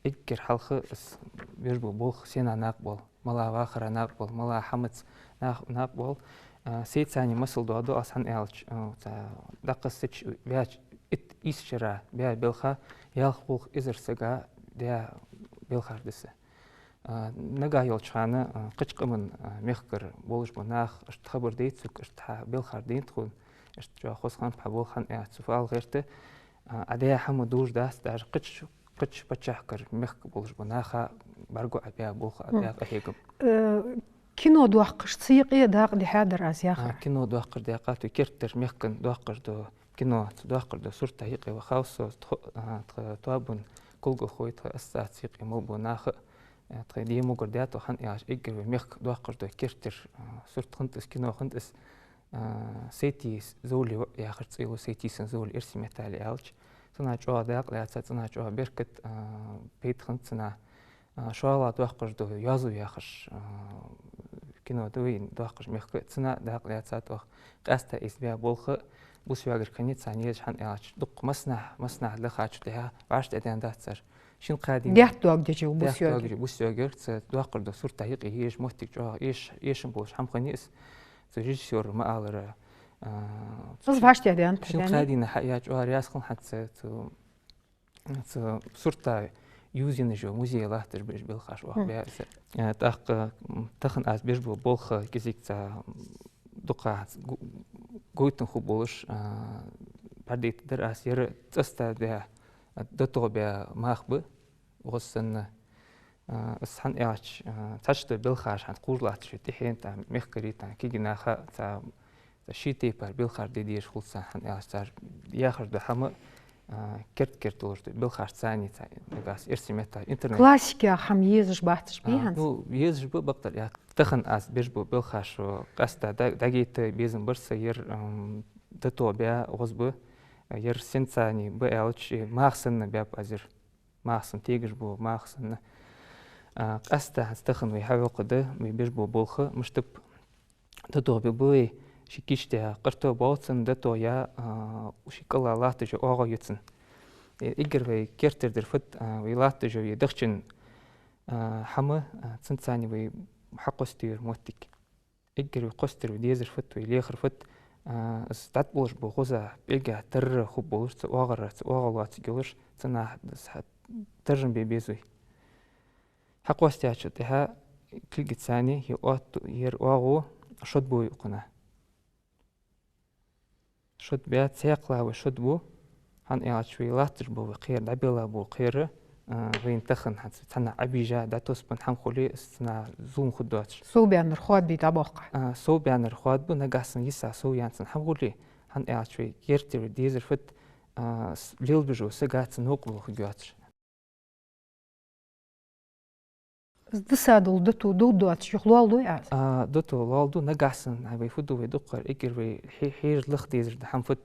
эггара хьалха аз беш бола болх сенна накъабоал, мала вахара накъабоал, мала хӀамаца накъ-, накъабоал. А, сай царна масал доаладу аз, хӀана аьлча, а, цхьа дӀакхессача, ваьча итт-ийс шера баь белха, ялх-гӀолла эзар сага даь белхаш да са. А, нагахь йолча хана, а, кхыча къаман, а, мехкара болаш бола нах, иштта хабар дайт сога, иштта хьа белхаш дайнад тхона, иштта чӀоагӀа хоза хиннаб хьа болх, хӀана аьлча цу фу ала гӀерт, а, Ӏа даь хӀама дувзадергдац, даже кхыча, кхыча паччахьалкхера мехка болаш бола наха бӀаргагу Ӏа баь болх, Ӏа баь къахьегам. Э, кино доаккхаш цу юкъе дакъа дихьадар аз яхар. А, кино доаккхаш дакъа, то керттера мехкан доаккхаш да кино, цу доаккхаш да сурта юкъе вахав со, тхо-, а, тха тоабан кулгахой, тха ассоциаци юкъе мел бола нах, а, тха дема могар даьтта, хӀана аьлча эггара вай мехка доаккхаш да керттера, а, сурт хиннад из, кино хиннад из, а, Сайтий Зовле яхаш цӀи йола, Сайтийсан Зовле эрсий меттала аьлча. Цунах чӀоагӀа дакъа лаьца, цунах чӀоагӀа беркат, а, пайда хиннад цунах. А, шоллагӀа доаккхаш да Йоазув яхаш, а, кино да вай доаккхаш мехка, цунах дакъа лаьца тхо. Къаьстта из баь болх, Бус йоагар кхы а ца езаш, хӀана аьлча дукха массанахьа, массанахьа лехача тӀехьа вӀаштӀехьадаьнна дац цар. Шин кхаь дийнахьа даьтта доагӀа дечул бус даьтта йоагар. Доагар, бус йоагар, цу доккхар дола сурт юкъе езаш, моттиг чӀоагӀа эш-, эшам болаш хӀама хиннай из. Цу режиссёра ма аллара, а, из вӀаштӀехьадаьнна шин кхаь дийнахьа хьаяь чӀоагӀа раьза хиннав хӀанз цу, цу сурта ювзаенна йола музее латташ беш белхаш оаха баьза. Э, тӀаккха, м, тахан аз беш бола болх кӀезига цхьа дукха гу-, гойтан ху болаш, а, бӀаргадайта дар аз, ер цӀаста баь, а, дото баь мах ба, гӀоз санна. А, из хӀана аьлча, а, цхьачто белхаш хӀанз кхувш латташ я тӀехьен, тӀа мехкарий, тӀа кегий наха цхьа, цхьа ший тайпара белхаш де дезаш хул царна, хӀана аьлча цар яхаш дола хӀама, а, керт-керттера долаш да белхаш царна, цхьа нагахьа эрсий меттала интернет. Классика хӀама езаш бац уж, а, бий хӀанз? Ну, езаш ба, бакъдар аьлча. Тахан аз беш бола белхаш, о, къаьстта дӀа-, дӀагойта безам бар са, ер, ам, дото баь гӀоз ба, ер сенца ба аьлча, мах санна баьб аз ер. Мах санна тегаш ба, мах санна. А, къаьстта хӀанз тахан вай хьавоаккхаргда, вай беш бола болх мишта ба. Дото баь ба вай, ший кийча тӀа къарто боалаш цун дото я, а, ший кӀала латташ йола оагӀув я цун. Э, эггара вай керттера дар фуд, а, вай латташ йола е дахчан, а, хӀама, а, цунца вай хьакхоастаду ер моттиг. Эггара вай кхоастадар, вай дезар фуд, вай лехар фуд, а, из дӀатӀаболаш бола гӀоза пӀелгах тарра хургболаш, цу оагӀора, цу оагӀув лоацаргйолаш, цунах из хьа-, таржам бе беза вай. Хьакхоастадаьчул тӀехьа кулгаца е отт-, ер оагӀув шод бу вай укхунна. Шод баь, цхьаькхала вай шод бу, хӀана аьлча вай латташ бола вай кхера, дӀабелла бола кхера, а, вайна тахан хӀанз цхьаннахьа Ӏобижа, дӀатосбенна хӀама хуле, из цунах зулам хургдоацаш. Сов баьннар хоадабе дӀабоаккх. А, сов баьннар хоадабу, нагахьа санна йиса сов яьнна цун хӀама хуле, хӀана аьлча вай керттера вай дезар фуд, а, с-, лелабеш вола саг цун новкъа болх хургйоацаш. Из дисса дола дото довргдоацаш юха лоалду аз? А, дото лоалду, нагахьа санна, а, вай фу ду, вай дукхагӀа эггара вай хье-, хьежа лаха дезар да хӀама фуд,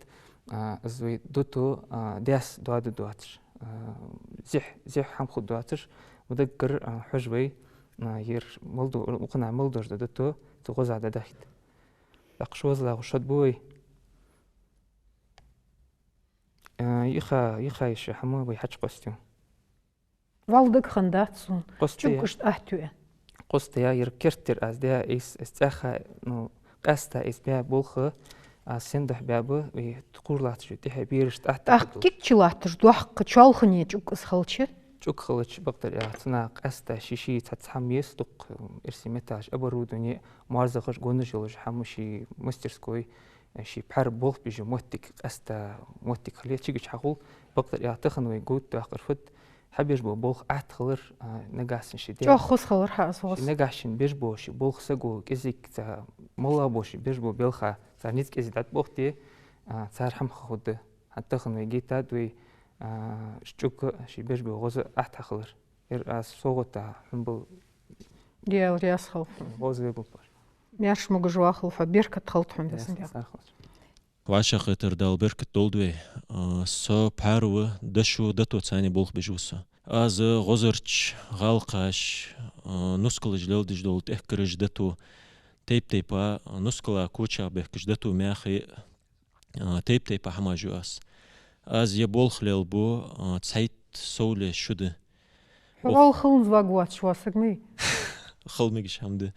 а, из вай дото, а, даьсса доадергдоацаш. А, зехь, зехь хӀама хургдоацаш, ма даггара, а, хьожа вай, а, ер мел ду, укхунна мел дола дото, цу гӀоза дӀадахийта. ТӀаккха шозлагӀа шод бу вай. А, йиха, йиха йиш я хӀама вай хьачукхоастаю. Валла дагахь хиннадац сона. Кхоастаяь. ЧӀуг иштта атта ю. Кхоастаяь, ер керттера аз даь, из, из цӀаьхха, ну, къаьстта из баь болх, аз сен духьа баьб, вай кхувш латташ йола тӀехье бераш тӀа атта. ТӀаккха кулг чу латташ доккха чоалхане чӀуг из хилча? ЧӀуг хилча, бакъдар аьлча, цунах къаьстта ший-ший цхьацца хӀама еза, дукха, м, эрсий меттала оборудовани, моарзагӀаш, гонаш йолаш хӀама, ший мастерской, ший пхьар болх беш йола моттиг, къаьстта моттиг хиле, цига чу хьахул, бакъдар аьлча, тахан вай гуд доаккхар фуд, хьабеш бола болх атта хилар, а, нагахьа санна ший даь. ЧӀоагӀа хоза хилар хьа из. Ший нагахьа шийна беш бола ший болх саго кӀезига цхьа моллагӀа бола ший беш бола белха, цар низ кӀезига дӀатӀабохийте, а, цар хӀама ха хургда. ХӀанз тахан вай гайтад вай, а, чӀуг ший беш бола гӀоза атта хьахилар. Ер аз совгӀата хьона бал. Даьла раьза хилва хьона. ГӀоза ве гулпаш. Маьрша, могаш вахалва хьо, беркат хилда хьона, везан Даьла. ВӀашагӀкхетар Дала беркат долда вай. А, со пхьар ва, дошо, дото цани болх беш ва со. Аз гӀозарча гӀалкхаш, а, нускалаш леладеш дола тӀехкараш дото, тайп-тайпара, а, нускала кочах бехкаш дото мехи, а, тайп-тайпара хӀамаш ю аз. Аз ер болх лелабу, а, цхьайтта совле шу да. Хьо валла хиланза варгвоацаш вола саг ма вий. Хила мегаш хӀама да.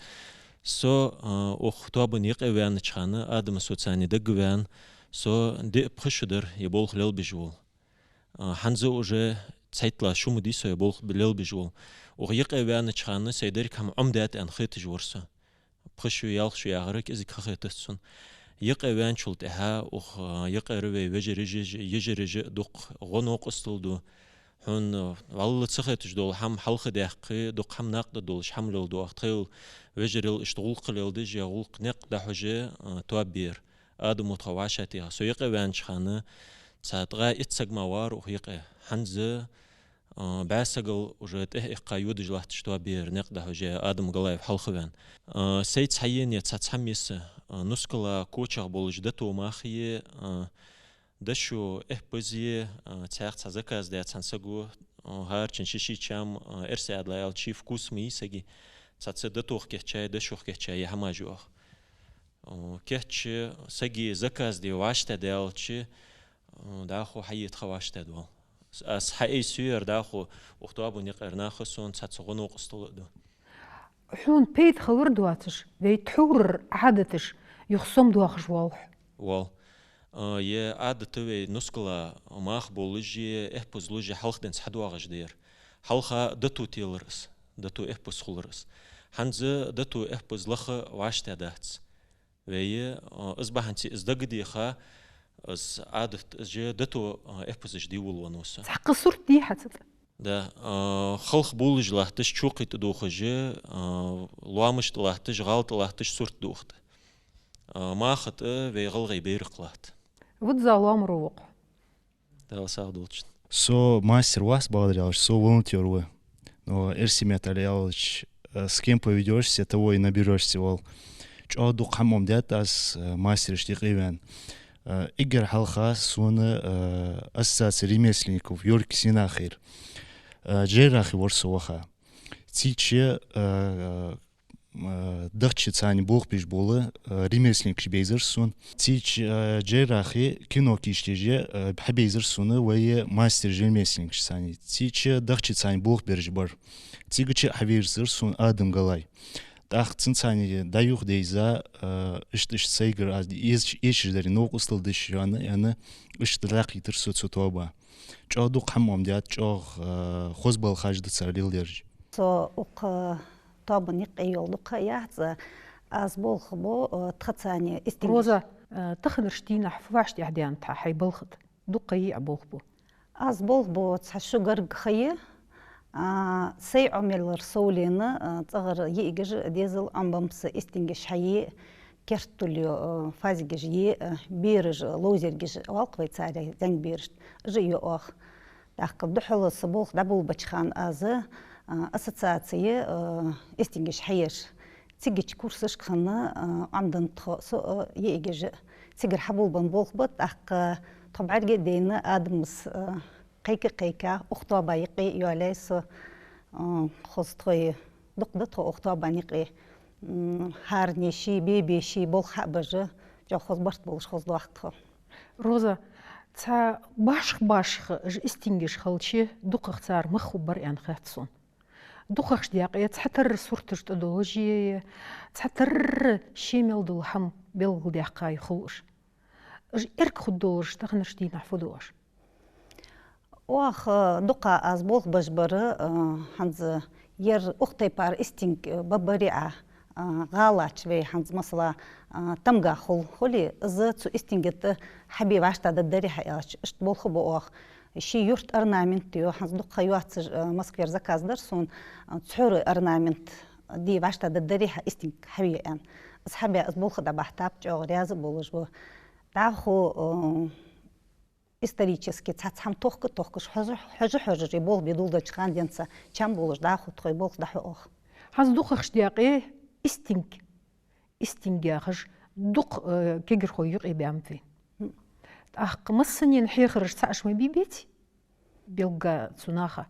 Со, а, укх тоабан юкъе ваьннача хана, Адама со цани дагаваьнна, со диъ-пхи шу дар ер болх лелабеш вола. А, хӀанз уже цхьайттлагӀа шу ма дий со ер болх лелабеш вола. Укх юкъе ваьннача хана сай деррига хӀама Ӏомадаьд аьнна хеташ вар со. Пхи шу, ялх шу яхар кӀезига ха хетац сона. Юкъе ваьнначул тӀехьа укх, а, юкъера вай вежарий, йижарий дукха гӀо-новкъостал ду. Хьона валла ца хеташ дола хӀама хьалха даьккхе, дукха хӀама накъадаргдолаш хӀама леладу оаха. Тхоайла вежарел иштта гӀулакх леладеш, е гӀулакх никъ дӀахьош, а, тоаба бар. Адама тхо вӀашагӀтеха. Со юкъе ваьннача хана цхьа ткъаь итт саг мара вар укх юкъе. ХӀанз, а, бӀаь сагал уже тӀехьа-иккха йодаш латташ тоаба бар, никъ дӀахьош, Адам Галаев хьалха ваьнна. А, сай цхьа енна цхьа цхьа миса, а, нускала кочах болаш дото махи, а, дошо эппази, а, цхьаькха цхьа заказ даь цхьан саго, а, хӀарчун ши-ши чам, а, эрсий Ӏаьдала аьлча ши вкус ма йий сага. Цхьацца дотох кийчъяь, дошох кийчъяь хӀамаш ю оаха. О, кийча сага заказ де вӀаштӀехьадаьлча, о, дӀахо хьае тха вӀаштӀехьадоал. Аз хьаайсаяр дӀахо укх тоабан юкъера наха сона цхьацца гӀо-новкъостал а ду. Хьона пайда хилар доацаш, вай тхьовра Ӏадаташ юха сомадоахаш воалл хьо? Воалл. А, е Ӏадат вай нускала маха болаш а, эппаз луш а хьалха денз хьадоагӀаш да ер. Хьалха дото телар из, дото эппаз хулар из. ХӀанз дото эппаз лаха вӀаштӀехьадац. Вай, а, из бахьанца из дагадеха, из Ӏадат, из же дото, а, эппазаш дӀайолавеннав со. Цхьаккха сурт дий хьа цу тӀа? Да, а, халхабувлаш латташ, чокхе тӀадувхаш, а, лоамаш тӀа латташ, гӀала тӀа латташ сурт да укх тӀа. А, маха тӀа вай гӀалгӀай байракх латт. Визза лоамаро ва-кх хьо? Дала сагӀа долда шун. Со мастер вац, бакъдар аьлча, со волонтёр ва. Но эрсий меттала аьлча, э, с кем поведёшься, того и наберёшься, оал. ЧӀоагӀа дукха хӀама Ӏомадаьд аз, э, мастерашта юкъе ваьнна. Э, эггара хьалха сона, э, ассоциация ремесленников Йоркий Сенахера, э, Джейрахе вар со ваха. Цигача, э, э, дахчаца болх беш бола, э, ремесленникаш бейзар сона. Цигача, э, Джейрахе кино кийчдеш, э, хьабейзар сона вай мастераш-ремесленникаш цхьана. Цигача дахчаца болх бераш бар. Цигача а хьавийрзар сона Адам Галай. ТӀаккха цунца дӀаюха дайза, э, иштта-иштта сайгара аз эш-, эшаш дар, новкъостал деш я аьнна, аьнна, иштта дӀакхийтар со цу тоаба. ЧӀоагӀа дукха хӀама Ӏомадаьд, чӀоагӀа, э, хоза балхаш да цар леладераш. Со укх тоабан юкъе йола дукха яц, аз болх бу, э, тха цхьана истингаш. Роза, э, таханарча дийнахьа фу вӀаштӀехьадаьннад хьа хьай балха тӀа? Дукха йий Ӏа болх бу? Аз болх бу цхьа шу гарга ха я, а, сай Ӏомалар совленна, а, цӀагӀара йиӀигаш а, дезал Ӏомабеннаб са, истингаш хьае, керттал йо, а, фазигаш е, а, бераш, ловзаргаш оал-кх вай царех, зӀамига берашта, уж а йо оаха. ТӀаккха духхьал са болх дӀаболабеча хана аз, а, ассоциаци, а, истингаш хьаеш. Цигача курсашка хинна, а, Ӏомаденнад тхо, со а, йиӀигаш а. Цигара хьаболабенна болх ба, тӀаккха тхо бӀарга а дайна, Адамас, а, кхайка-кхайка, укх тоаба юкъе йоалаяьй со, а, хоза тхоай дукха да тхо укх тоабан юкъе. М, хӀаране ший, бебе ший болх хьа а беш, чӀоагӀа хоза барт болаш хоза доахк тхо. Роза, цхьа башха-башха уж истингаш хилча, дукхагӀа цар мах хургбар аьнна хет сона. ДукхагӀча даькъе цхьатарра сурташ тӀадолаш а, цхьатарра ше мел дола хӀама белгалдаьккха а хул уж. Уж эргахургдолаш таханарча дийнахьа фу ду оаш? Оаха, э, дукха аз болх беш бар, э, хӀанз ер укх тайпара истинг, э, бабари а, а, гӀалача вай хӀанз, масала, а, тамга хул, хуле, из цу истинга тӀа хьабе вӀаштӀехьадаргдарий хьа аьлча, иштта болх бу оаха. Ший юрта орнамент йо, хӀанз дукха ха йоацаш, а, Москвера заказ дар сона, а, цхьорой орнамент де вӀаштӀехьадаргдарий хьа истинг хьаве аьнна. Из хьабаь, из болх дӀабахьийтаб, чӀоагӀа раьза а болаш ба. ДӀахо, а, исторически цхьацца хӀама тохка-тохкаш, хьожа-хьожаш, болх бе долалуча хана денз чам болаш дӀахо тхоай болх дӀахьу оаха. ХӀанз дукхагӀча даькъе истинг, истинг яхаш дукха, э, кагирхой юкъе баьннаб вайна. ТӀаккха массанена хьехараш цхьа уж ма бий, беций, белгга цу наха?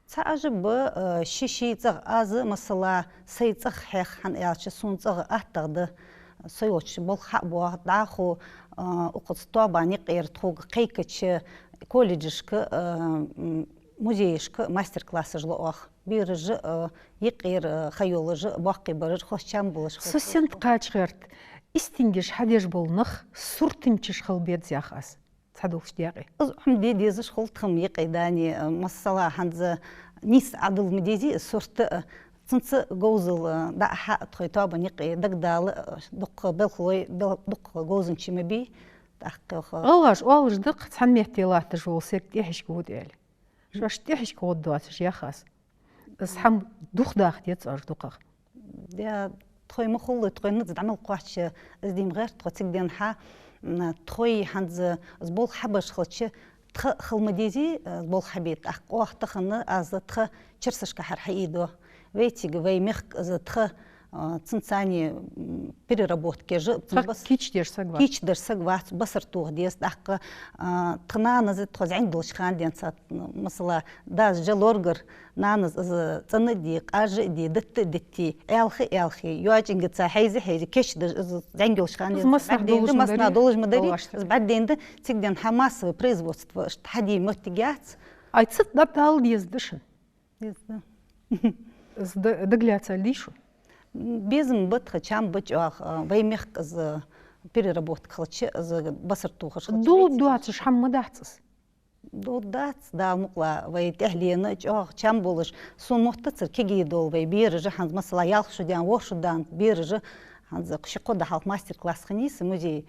Цхьа уж ба, э, ший-ший цӀагӀа. Аз, масала, сай цӀагӀа хьех, хӀана аьлча сона цӀагӀа аттагӀа да, со йолча болх хьа а боагӀа, дӀахо, э, укхаза тоабан юкъера тхога кхайкача колледжашка, э, м, музейшка мастер-классаш лу оаха. Бераш а, э, юкъера, э, ха йолаш а, боккхий бараш а, хоза чам болаш. Со сенна кхача гӀерт, истингаш хьадеш бола нах суртанчаш хила беза яхаш аз. Цхьадолча даькъе. Из хӀама де дезаш хул тха юкъе, даьна, масала, хӀанз нийсса Ӏодилла ма дезий из сурт а, цунца говзал дӀа а хьа а тхоай тоабан юкъе дагадала а, дукха белхалой, бел-, дукха говзанчий ма бий, тӀаккха йоах. ГӀалгӀаша оалаш да-кх, цхьан метте латташ вола саг тӀехьашка гӀоргда аьле. Шоаш тӀехьашка гӀоргдоацаш яхаш аз. Из хӀама духьал даха деза оаш дукхагӀа. Да, тхоай ма хулла, тхоай низ дӀа мел кхоачча, из де ма гӀерт тхо цига денз хьа, м, тхоай хӀанз из болх хьабеш хилча, тха хила ма дезий, э, болх хьабе, тӀаккха оаха тахан аз тха черсашкахьара хьаийдо. Вай цига, вай мехка из тха, а, цунца цхьана, м, переработка еш, цун Цхьа бас-, кийчдеш саг вац. Кийчдеш саг вац, басар тоха деза, тӀаккха, а, тха нанас тхо зӀамига долча хана денз, м, масала, дас жа лоргар, нанас из цӀена а де, къажа а де, датта а дитте, аьлха а аьлхе, йоӀ-нанас цхьана хьийза а хьийза, кийчдеш из зӀамига йолча хана денз массанахьа долаш ма дарий, массанахьа долаш ма дарий, из бӀаргадайнад, цига денз хьа массовое производство, иштта хьаде моттиг яц. Ай, цу тӀа дӀадала деза да шун? Деза да. Из да-, дагалаьцалий шун? Безам ба тха, чам ба чӀоагӀа, а, вай мехка из переработка хилча, из басар тохаш хилча. Дулд доацаш хӀама ма дац из? Дулд дац, Дала мукъалой, вай тӀехьленна чӀоагӀа чам болаш, сона моттацар кегий дола вай бераш, хӀанз, масала, ялх шу даьнна, ворхӀ шу даьнна бераш, хӀанз ши-кхо ди хьалха мастер-класс хиннай са музее.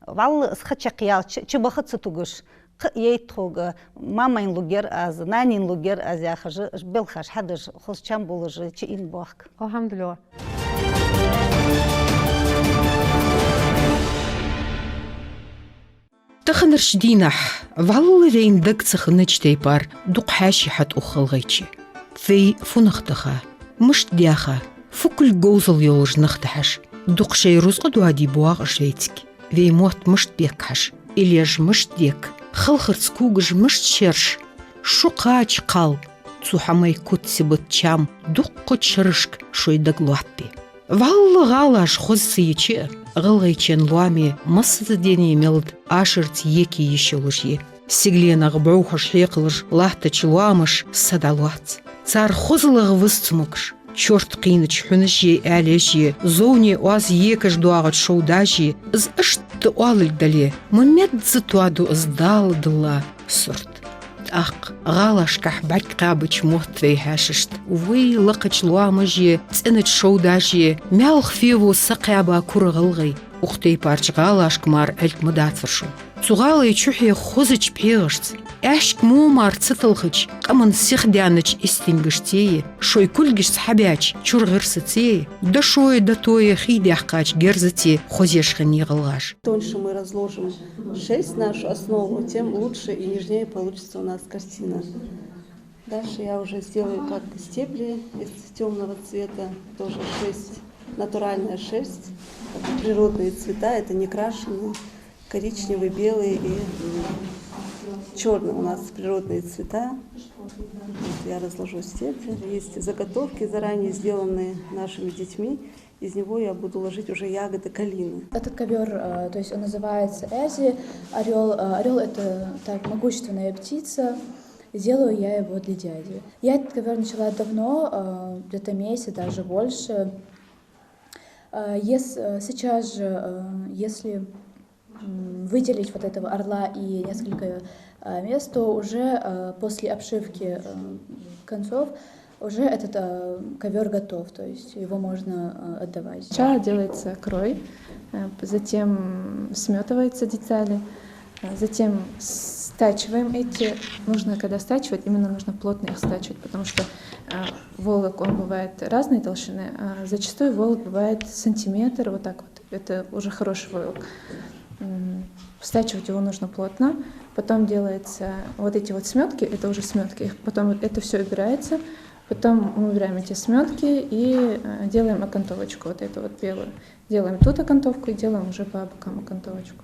ВаллахӀи, из ха чакхъяьлча, чу баха ца тугаш, кхы а яйта тхога, мамин лургьяр аз, нанин лургьяр аз яхаш, уж белхаш хьадеш, хоза чам болаш чуийна бохк. АлхьамдулиллахӀ. Таханарча дийнахьа валлахӀи вайна дага ца хиннача тайпара дукха хьаьший хьатӀаухаш хиннай гӀалгӀайче. Вай фуннагӀа даха, мишта даьха, фу кулг говзал йолаш нах да хьажа. Дукха шоай рузкъа доаде боагӀа уж вайцига. Вай мотт мишта бек хьажа, иллеш мишта дек, халхарца когаш мишта шерша, шу кхача кхал, цу хӀамай куц-сибат, чам дуккхача шерашка шоай дага лоаттабе. ВаллахӀи, гӀалаш хоза ца йича а, ГӀалгӀайчен лоаме массаза дене мел да ашарца еке йиш йолаш я. СигаленагӀа бӀухаш хьекхалуш латтача лоамаша са дӀалоац. Цар хозалагӀа виза цамогаш, чорта кхийнача хьунашеи аьлешеи, зовне оаз екаш доагӀача шовдашеи, из иштта оалилга дале, ма мезза тоаду из Дала дилла сурт. ТӀаккха гӀалашкахьа бӀаргакхаьбача мотт вай хьаьшашта, вай лакхача лоамашеи, цӀенача шовдашеи, маьлха феву сакхаьба кура гӀалгӀай, укх тайпарча гӀалашка мара Ӏилг ма дацар шун. Цу гӀалай чухье хозача пхьегӀашца, аьшка мо мара ца талхача, къаман сиха даьннача истингашцеи, шоай кулгашца хьабаьча чура гӀирсацеи, дошои дотои хий даьккхача герзацеи хозъеш хиннай гӀалгӀаш. Тоньше мы разложим шерсть, нашу основу, тем лучше и нежнее получится у нас картина. Дальше я уже сделаю как стебли из тёмного цвета, тоже шерсть, натуральная шерсть, как бы природные цвета, это не крашеные, коричневый, белый и, м, чёрный у нас природные цвета. Вот я разложу стебли. Есть заготовки, заранее сделанные нашими детьми. Из него я буду ложить уже ягоды калины. Этот ковёр, э, то есть он называется Эзи, орёл. Э, орёл — это так, могущественная птица. Делаю я его для дяди. Я этот ковёр начала давно, э, где-то месяц, даже больше. Э, ес-, э, сейчас же, э, если, м, выделить вот этого орла и несколько, э, мест, то уже, э, после обшивки, э, концов уже этот, э, ковёр готов, то есть его можно, э, отдавать. Сначала делается крой, э, затем смётываются детали, э, затем стачиваем эти. Нужно, когда стачивать, именно нужно плотно их стачивать, потому что, э, волок, он бывает разной толщины, а зачастую волок бывает сантиметр, вот так вот. Это уже хороший волок. М, стачивать его нужно плотно. Потом делается вот эти вот смётки, это уже смётки. Их потом вот это всё убирается. Потом мы убираем эти смётки и, э, делаем окантовочку, вот эту вот белую. Делаем тут окантовку и делаем уже по бокам окантовочку.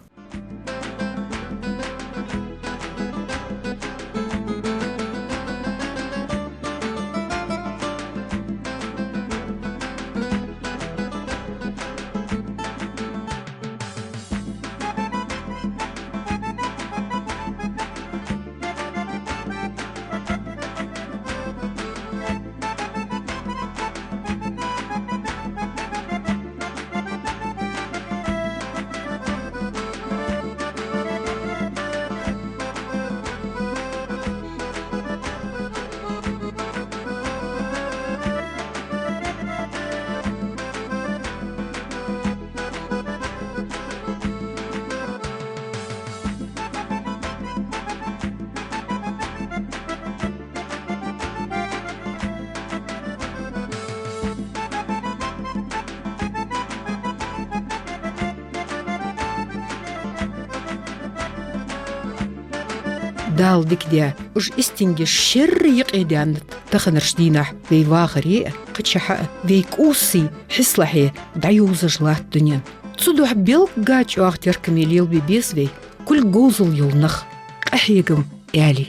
Дала дика даь, уж истингаш шерра юкъе даьннад, Таханарча дийнахьа вай вахаре а, кхычахьа а, вай кӀувсий хьислахье дӀайовзаш латт дунен. Цудухьа белгга чӀоагӀа теркаме лелабе беза вай, кулг говзал йола нах, къахьегам аьле.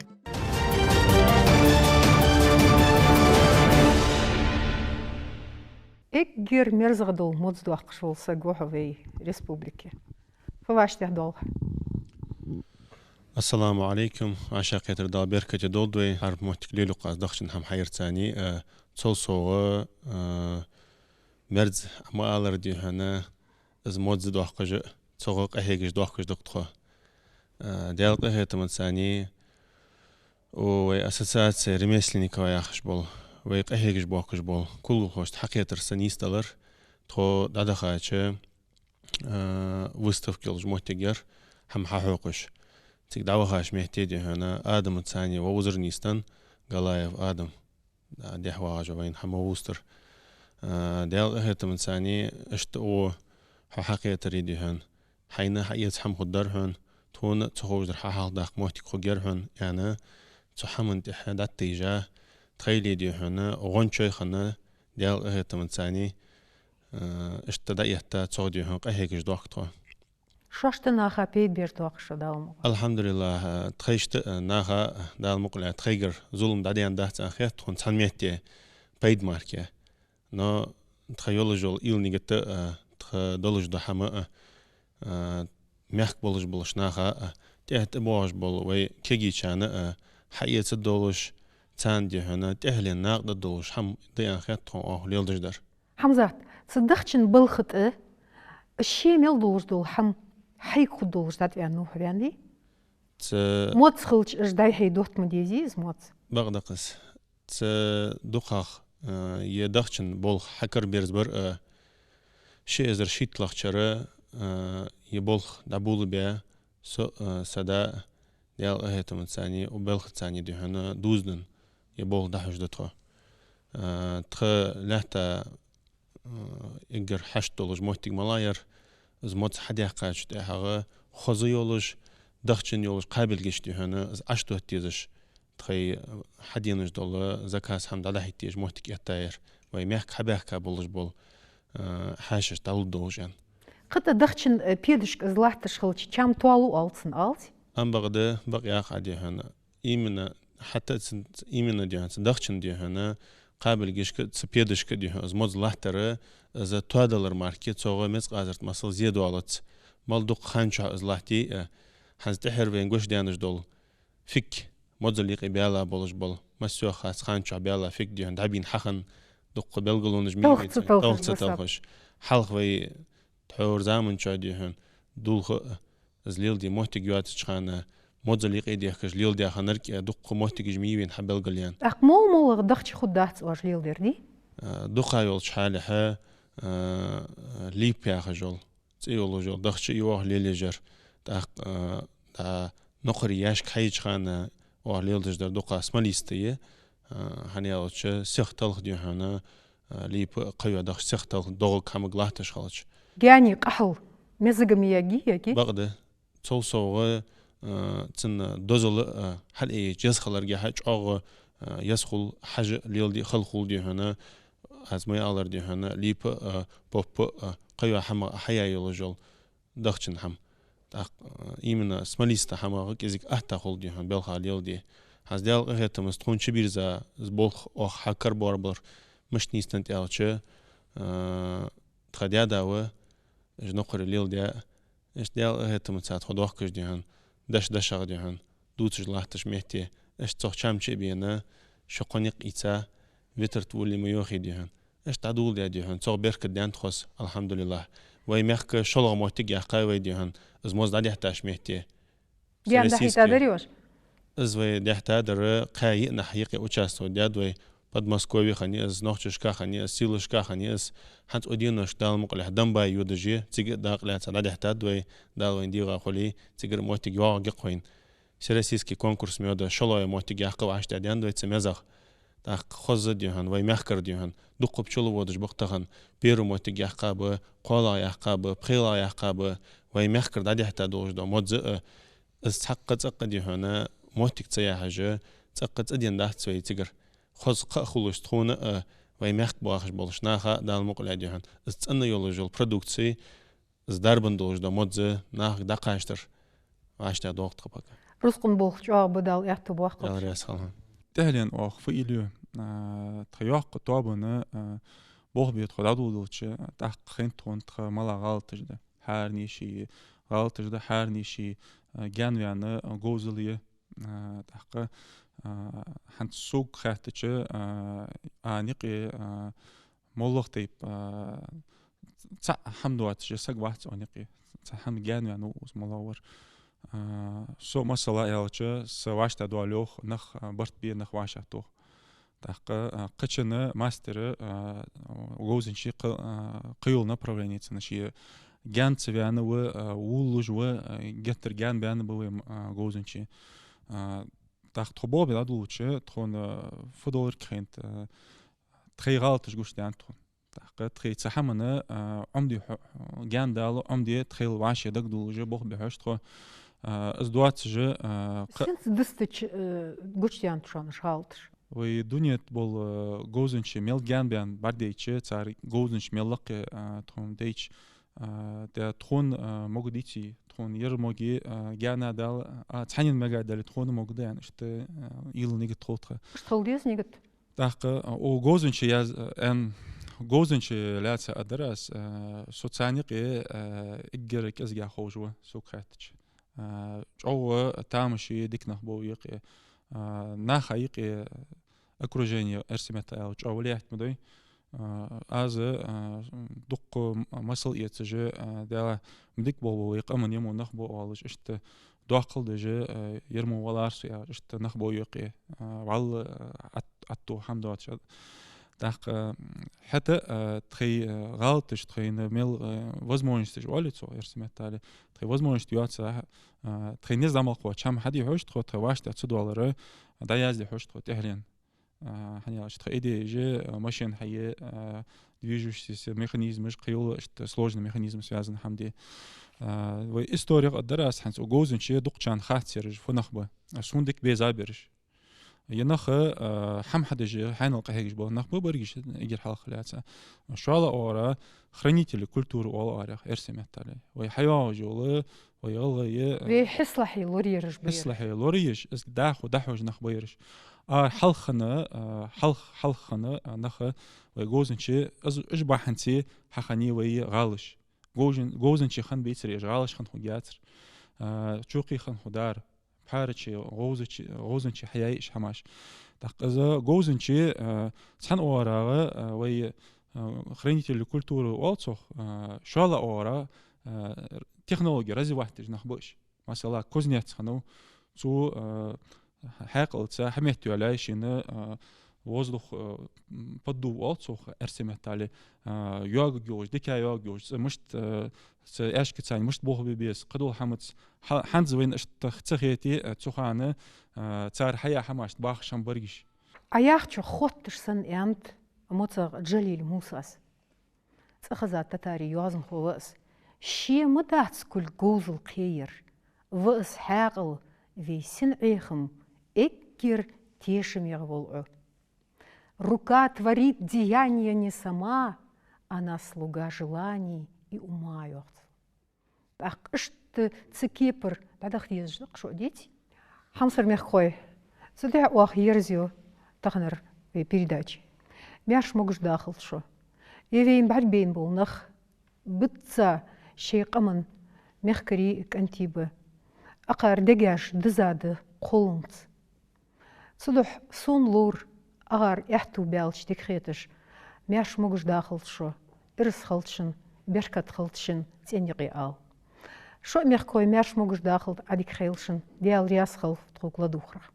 Эггара мерзагӀа дола моз доаккхаш вола саг ва хьо вай республике. Фу ваш тӀехь долх? Ассаламу Ӏалайкум. Вай шоашта кхетар Дала беркате долда вай. ХӀара моттиг лелаю-кх аз дахчан хӀама хьаярца, э, цул совгӀа, э, мерза ма аллара, дий хьона, из моз доаккхаш а, цох къахьегаш доахкаш да-кх тхо. Э, Даьла къахетамца, о, вай ассоциация ремесленников яхаш бола, вай къахьегаш боахкаш бола кулгалхошта хьакхетар са нийсдалар, тхо дӀадахача, э, выставка йолаш моттиг яр, хӀама хьахьокхаш. Цига дӀавахача метте, дий хьона, Адамаца вай узар нийсденна, Галаев Адам, а, дехьавагӀаш вайна хӀама вустар. Э, Даьла къахетамца, иштта, о, хьо хьакхетаре, дий хьона, хьайна хьаэца хӀама хургдар хьона, тхона а ца ховш дар хьахьалхадаккха моттиг хургьяр хьона, аьнна, цу хӀаман тӀехьа дӀатӀатайжа, тхоайла, дий хьона, гӀончой хинна, Даьла къахетамца, э, иштта дӀаэтта, цох, дий хьона, къахьегаш доахк тхо. Шоашта наха пайда беш доахк шо, Дала мукъалахь? АлхьамдулиллахӀ, э, тхоашта, э, наха, э, Дала мукъалахь, тхоайгара зулам дӀадаьннадац аьнна хет тхона цхьан метте пайда мара. Но тха йолаш йола уйла-нигат а, тха долаш дола хӀама а, э, мехка болаш болча наха а, тӀехьа тӀабоагӀаш бола вай кагийчарна а, э, хьаэца долаш, царна, дий хьона, тӀехьленна накъадаргдолаш хӀама да аьнна хет тхона оаха леладеш дар. Хьамзат, цу дахчан балха тӀа ший мел долаш дола хӀама хьайга хургдолаш дӀатӀаваьннав хьо, ваьннадий? Цу моз хилча, уж дӀай-хьай дотта ма дезий из моз? Бакъда-кх из. Цу дукхагӀа, э, ер дахчан болх хьакараберзабар, э, ши эзар шийтталагӀча шера, э, ер болх дӀаболабаь, со, э, са да, Даьла къахетамца, укх балхаца, дий хьона, дувзаденна, ер болх дӀахьош да тхо. Э, тха лаьтта, э, эггара хьашт долаш моттиг малагӀа яр, из моз хьадаьккхачул тӀехьагӀа хоза йолаш, дахчан йолаш кхабилгаш, дий хьона, из Ӏочудотта дезаш, тхоай хьаденаш дола заказ, хӀама дӀадахьийта дезаш моттиг эттаяр, вай мехка хьабаьхка болаш бола, э, хьаьшашта дӀалургдолаш аьнна. Кхы тӀа дахчан, э, педашка из латташ хилча, чам тоалу оал цунна, оалий? Ам бакъда, бакъ я-кх, дий хьона. Именно хӀаьта а цу, именно, дий хьона, цу дахчан, дий хьона, кхабилгашка, цу педашка, дий хьона, из моз латтар, из тоадалар мара, цох меза къазарт масал зе доалац. Мел дукха хана чухь из латте а, хӀанз тӀехьара вайна гуш даьннаш дола фиг, мозал юкъе баьла болаш бола, массайола хас хана чухь баьла фиг, дий хьона, дӀабийна хьахинна, дукха белгалонаш ма йий вайна, талха ца талхаш, талха ца масал талхаш. Хьалха вай тхьовра заман чухь, дий хьона, дулх а, из леладе моттиг йоацача хана, мозал юкъе дехкаш леладаь хиннар-кх, дукха моттигаш ма йий вайна хьабелгалъяьнна. ТӀаккха мол-моллагӀа дахча хургдац оаш леладер, дий? Э, дукха йолча хьалехьа, э, липа яхаш йола, цӀи йолаш йола дахча я оаха лелаеш яр. ТӀаккха, э, дӀа нокхарий яьшка хьайича хана оаха леладеш дар дукха смолистый, э, хӀана аьлча сиха талх, дий хьона, э, липа а, кхыйола дахча сиха талх, догӀага, хӀамага латташ хилча. Гаьнний къахьал мезага ма яггий, яггий? Бакъда. Цул совгӀа, э, цун дозал а, э, хьалъайича еза хиларгахьа чӀоагӀа, э, еза хул, хьажа леладе хала хул, дий хьона, аз ма аллара, дий хьона, липа а, э, поппа а, э, кхыйола хӀама хьаяь йолаш йола дахчан хӀама. ТӀаккха, э, именно смолиста хӀамах кӀезига атта хул, дий хьона, балха леладе. ХӀанз Даьла къахетамца тхона чубийрза, из болх оаха хьакарабоарабар мишта нийсденнад аьлча, э, тха даь-да ва, уж нокхарий леладаь, иштта Даьла къахетамца тхо доахкаш, дий хьона, даш-дашагӀа, дий хьона, дувцаш латташ метте, иштта цох чам чу а бена, шо кхо никъ ийца, витар тӀа вуллий ма йоахий, дий хьона. Иштта дӀадоладаь, дий хьона, цох беркат даьннад тхоца, алхьамдулиллахӀ. Вай мехка шоллагӀа моттиг яьккхай вай, дий хьона, из моз дӀадехьийтача метте. Гаьна дӀахьийта дарий оаш? Из вай дехьийтадар, кхаь йиъ нах юкъе участвовать даьд вай, Подмосковье хиннай из, Нохчашка хиннай из, Силашка хиннай из, хӀанз укх деношка, Дала мукъалахь, Домбай йодаш я, цига а дакъа лаьца дӀадехьийтад вай, Дала вайна дегӀа хуле, цигара моттиг йоагӀаргья-кх вайна. Всероссийский конкурс ма йода, шоллагӀа моттиг яьккха вай, Ӏаш тӀаденнад вай цу мезах. ТӀаккха хоза, дий хьона, вай мехкара, дий хьона, дукха пчеловодаш ба-кх тахан, первый моттиг яьккха ба, кхоалагӀа яьккха ба, пхелагӀа яьккха ба, вай мехкара дӀадехьийташ долаш да моз а, из цхьаккха, цӀаккха, дий хьона, моттиг ца яхьаш, цӀаккха цӀаденна дац вай цигара. хоза кхаъ хулаш тхона а, вай мехка бахаш болаш наха а Дала мукъале дихьан. Из цӀена йолаш йола продукци, из дарбан долаш да модз нахага дӀакхачийтар вӀаштӀехьа доагӀа тха пака. Рузкъан болх чӀоагӀа ба, Дала аьттув боаккхалба. Дала раьза хилва. ТӀехьленна оаха фу иллю, а, тха йоккха тоабан, а, болх бе тхо дӀадоладелча, тӀаккха хиннад тхона тха мел гӀалаташ да. ХӀаране ший гӀалаташ да, хӀаране ший, а, гаьнаваьнна, а, говзал я. А, тӀаккха, а, хӀанз сога хаьттача, а, а никъе, а, моллагӀа тайпа, а, цхьа хӀама доацаш саг вац а никъе. Цхьа хӀама гаьнаваьнна ва из моллагӀа вар. А, со, масала аьлча, са вӀаштӀехьа доаллаш нах, а, барт бе, нах вӀашагӀтох. ТӀаккха, а, кхыча мастера, а, говзанчий кхы, а, кхыйола направлени цӀена ший гаьна ца ваьнна ва, а, вуллуш ва, а, геттара гаьнабаьнна ба вай, а, говзанчий. А, тӀаккха тхо болх бе дӀадоладелча, тхона фу долга хиннад, а, тхоай гӀалаташ гучадаьннад тхона. ТӀаккха тхоай цу хӀамана, а, Ӏомаде хьо-, гаьна дала, Ӏомаде тхоайла вӀаший дагадоалаш болх бе хьож тхо. А, из доацаш, а, кха- Сенца дустача, э, гучадаьннад шоана уж гӀалаташ? Вай дунен тӀа бола, э, говзанчий мел гаьнабаьнна бӀаргадайча, цар говзанча мел лакхе, а, тхона дайча, а, тӀа тхона, а, могаргдий, тхона ер моги, а, гаьна дала, а, цхьаннена мегаргдале тхона могаргда аьнна, иштта, а, уйла нигат хул тха. Иштта хила деза нигат. ТӀаккха, а, укх говзанчий яз-, а, аьнна, говзанчий лаьца а дар аз, а, со царна юкъе, а, эггара кӀезигагӀа ховш ва, сога хаьттача. А, чӀоагӀа тамашийна дика нах ба укх юкъе. А, наха юкъе окружени, эрсий меттала аьлча, чӀоагӀа влиять ма дой. А, аз, а, дукха м-, масал эцаш, а, Дала ма дика болх ба вай къаман, ер мо нах ба оалаш, иштта доккхал деш, а, ер мо валар со яхаш, иштта нах ба укх юкъе, а, вӀалла, а, ат-, атто хӀама доацаш. ТӀаккха, м, хӀаьта, а, тхоай, а, гӀалаташ, тхоай мел, а, возможносташ оалий цо, эрсий меттала, тхоай возможность йоаца, а, тхоай низ дӀа мел кхоачаш хӀама хьаде хьож тхо, тха вӀаштӀехьа ца доаллар дӀаязде хьож тхо тӀехьленна. А, хӀана аьлча тха идеяш, а, машен хьае, а, движущийся механизмаш, кхыйола иштта сложный механизм связан хӀама да. А, вай историх а дар аз хӀанз, укх говзанче дукхачарна хац ераш фу нах ба. А, сона дика беза бераш. Ер нах, а, хӀама хьадеш, хьаьнал къахьегаш бола нах ба берригаш эггара хьалха лаьца. ШоллагӀа оагӀора хранители культуры оал оарех, эрсий меттала. Вай хьайоагӀаш йола, вай гӀалгӀай, а, вай хьаслахьи лораяьраш ба ераш. Хьаслахьи лораяьраш, из дӀахо дӀахьош нах ба ераш. А хьалха хинна, а, хьалх-, хьалха хинна, а, нах вай говзанче, из, уж бахьанце хьахиннай вай гӀалаш. Говзан-, говзанче хинна бецаре уж гӀалаш, хинна хургьяцар. А, чокхе хинна хургдар. Пхьараче, говзаче, говзанче хьаяьй уж хӀамаш. ТӀаккха из говзанче, а, цхьан оагӀорагӀа, а, вай, а, хранители культуры оал цох, а, шоллагӀа оагӀорагӀа, а, технологи развивать деш нах ба уж. Масала, кузнец хиннав, цо, а, хьаькъалца хьаметта йоалаяьй шийна, а, воздух, а, м, поддув оал цох, эрсий меттала, а, йоагаш йолаш, дика йоагаш йолаш цӀи мишта, а, цу аьшкаца мишта болх бе беза, кхыдола хӀамаца, хӀа-, хӀанз вайна иштта ца хете, а, цу хана, а, цар хьаяь хӀамашта бахаш хӀама берригаш. Ӏа яхачох хотташ санна аьннад моцагӀа Джалиль Мусас. ЦӀихеза татари йоазонхо ва из. Ше ма дац кулг говзал кхеяр. Ва из хьаькъал, вай син Ӏехам, эггара тешамегӀа вола Ӏо. Рука творит деяния не сама, она слуга желаний и ума, йоах цо. ТӀаккха иштта цу кепара дӀадаха дезаш да-кх шо, деций? Хьамсара мехкахой, цудухьа оаха ерзаю таханара вай передача. Маьрша могаш дахалда шо. Ер вайна бӀаргабайна бола нах баьзза шоай къаман мехкарий а, кӀантий ба. Акхар дегаш дизза да кхолламца. Цудухьа сона ловра, акхар аьттув баьлча дика хеташ, маьрша могаш дахалда шо, ираз хилда шун, беркат хилда шун цӀен юкъе ала. Шо а, мехкахой, маьрша могаш дахалда, Ӏа дика хийла шун, Даьла раьза хилва тхога ладувгӀарах.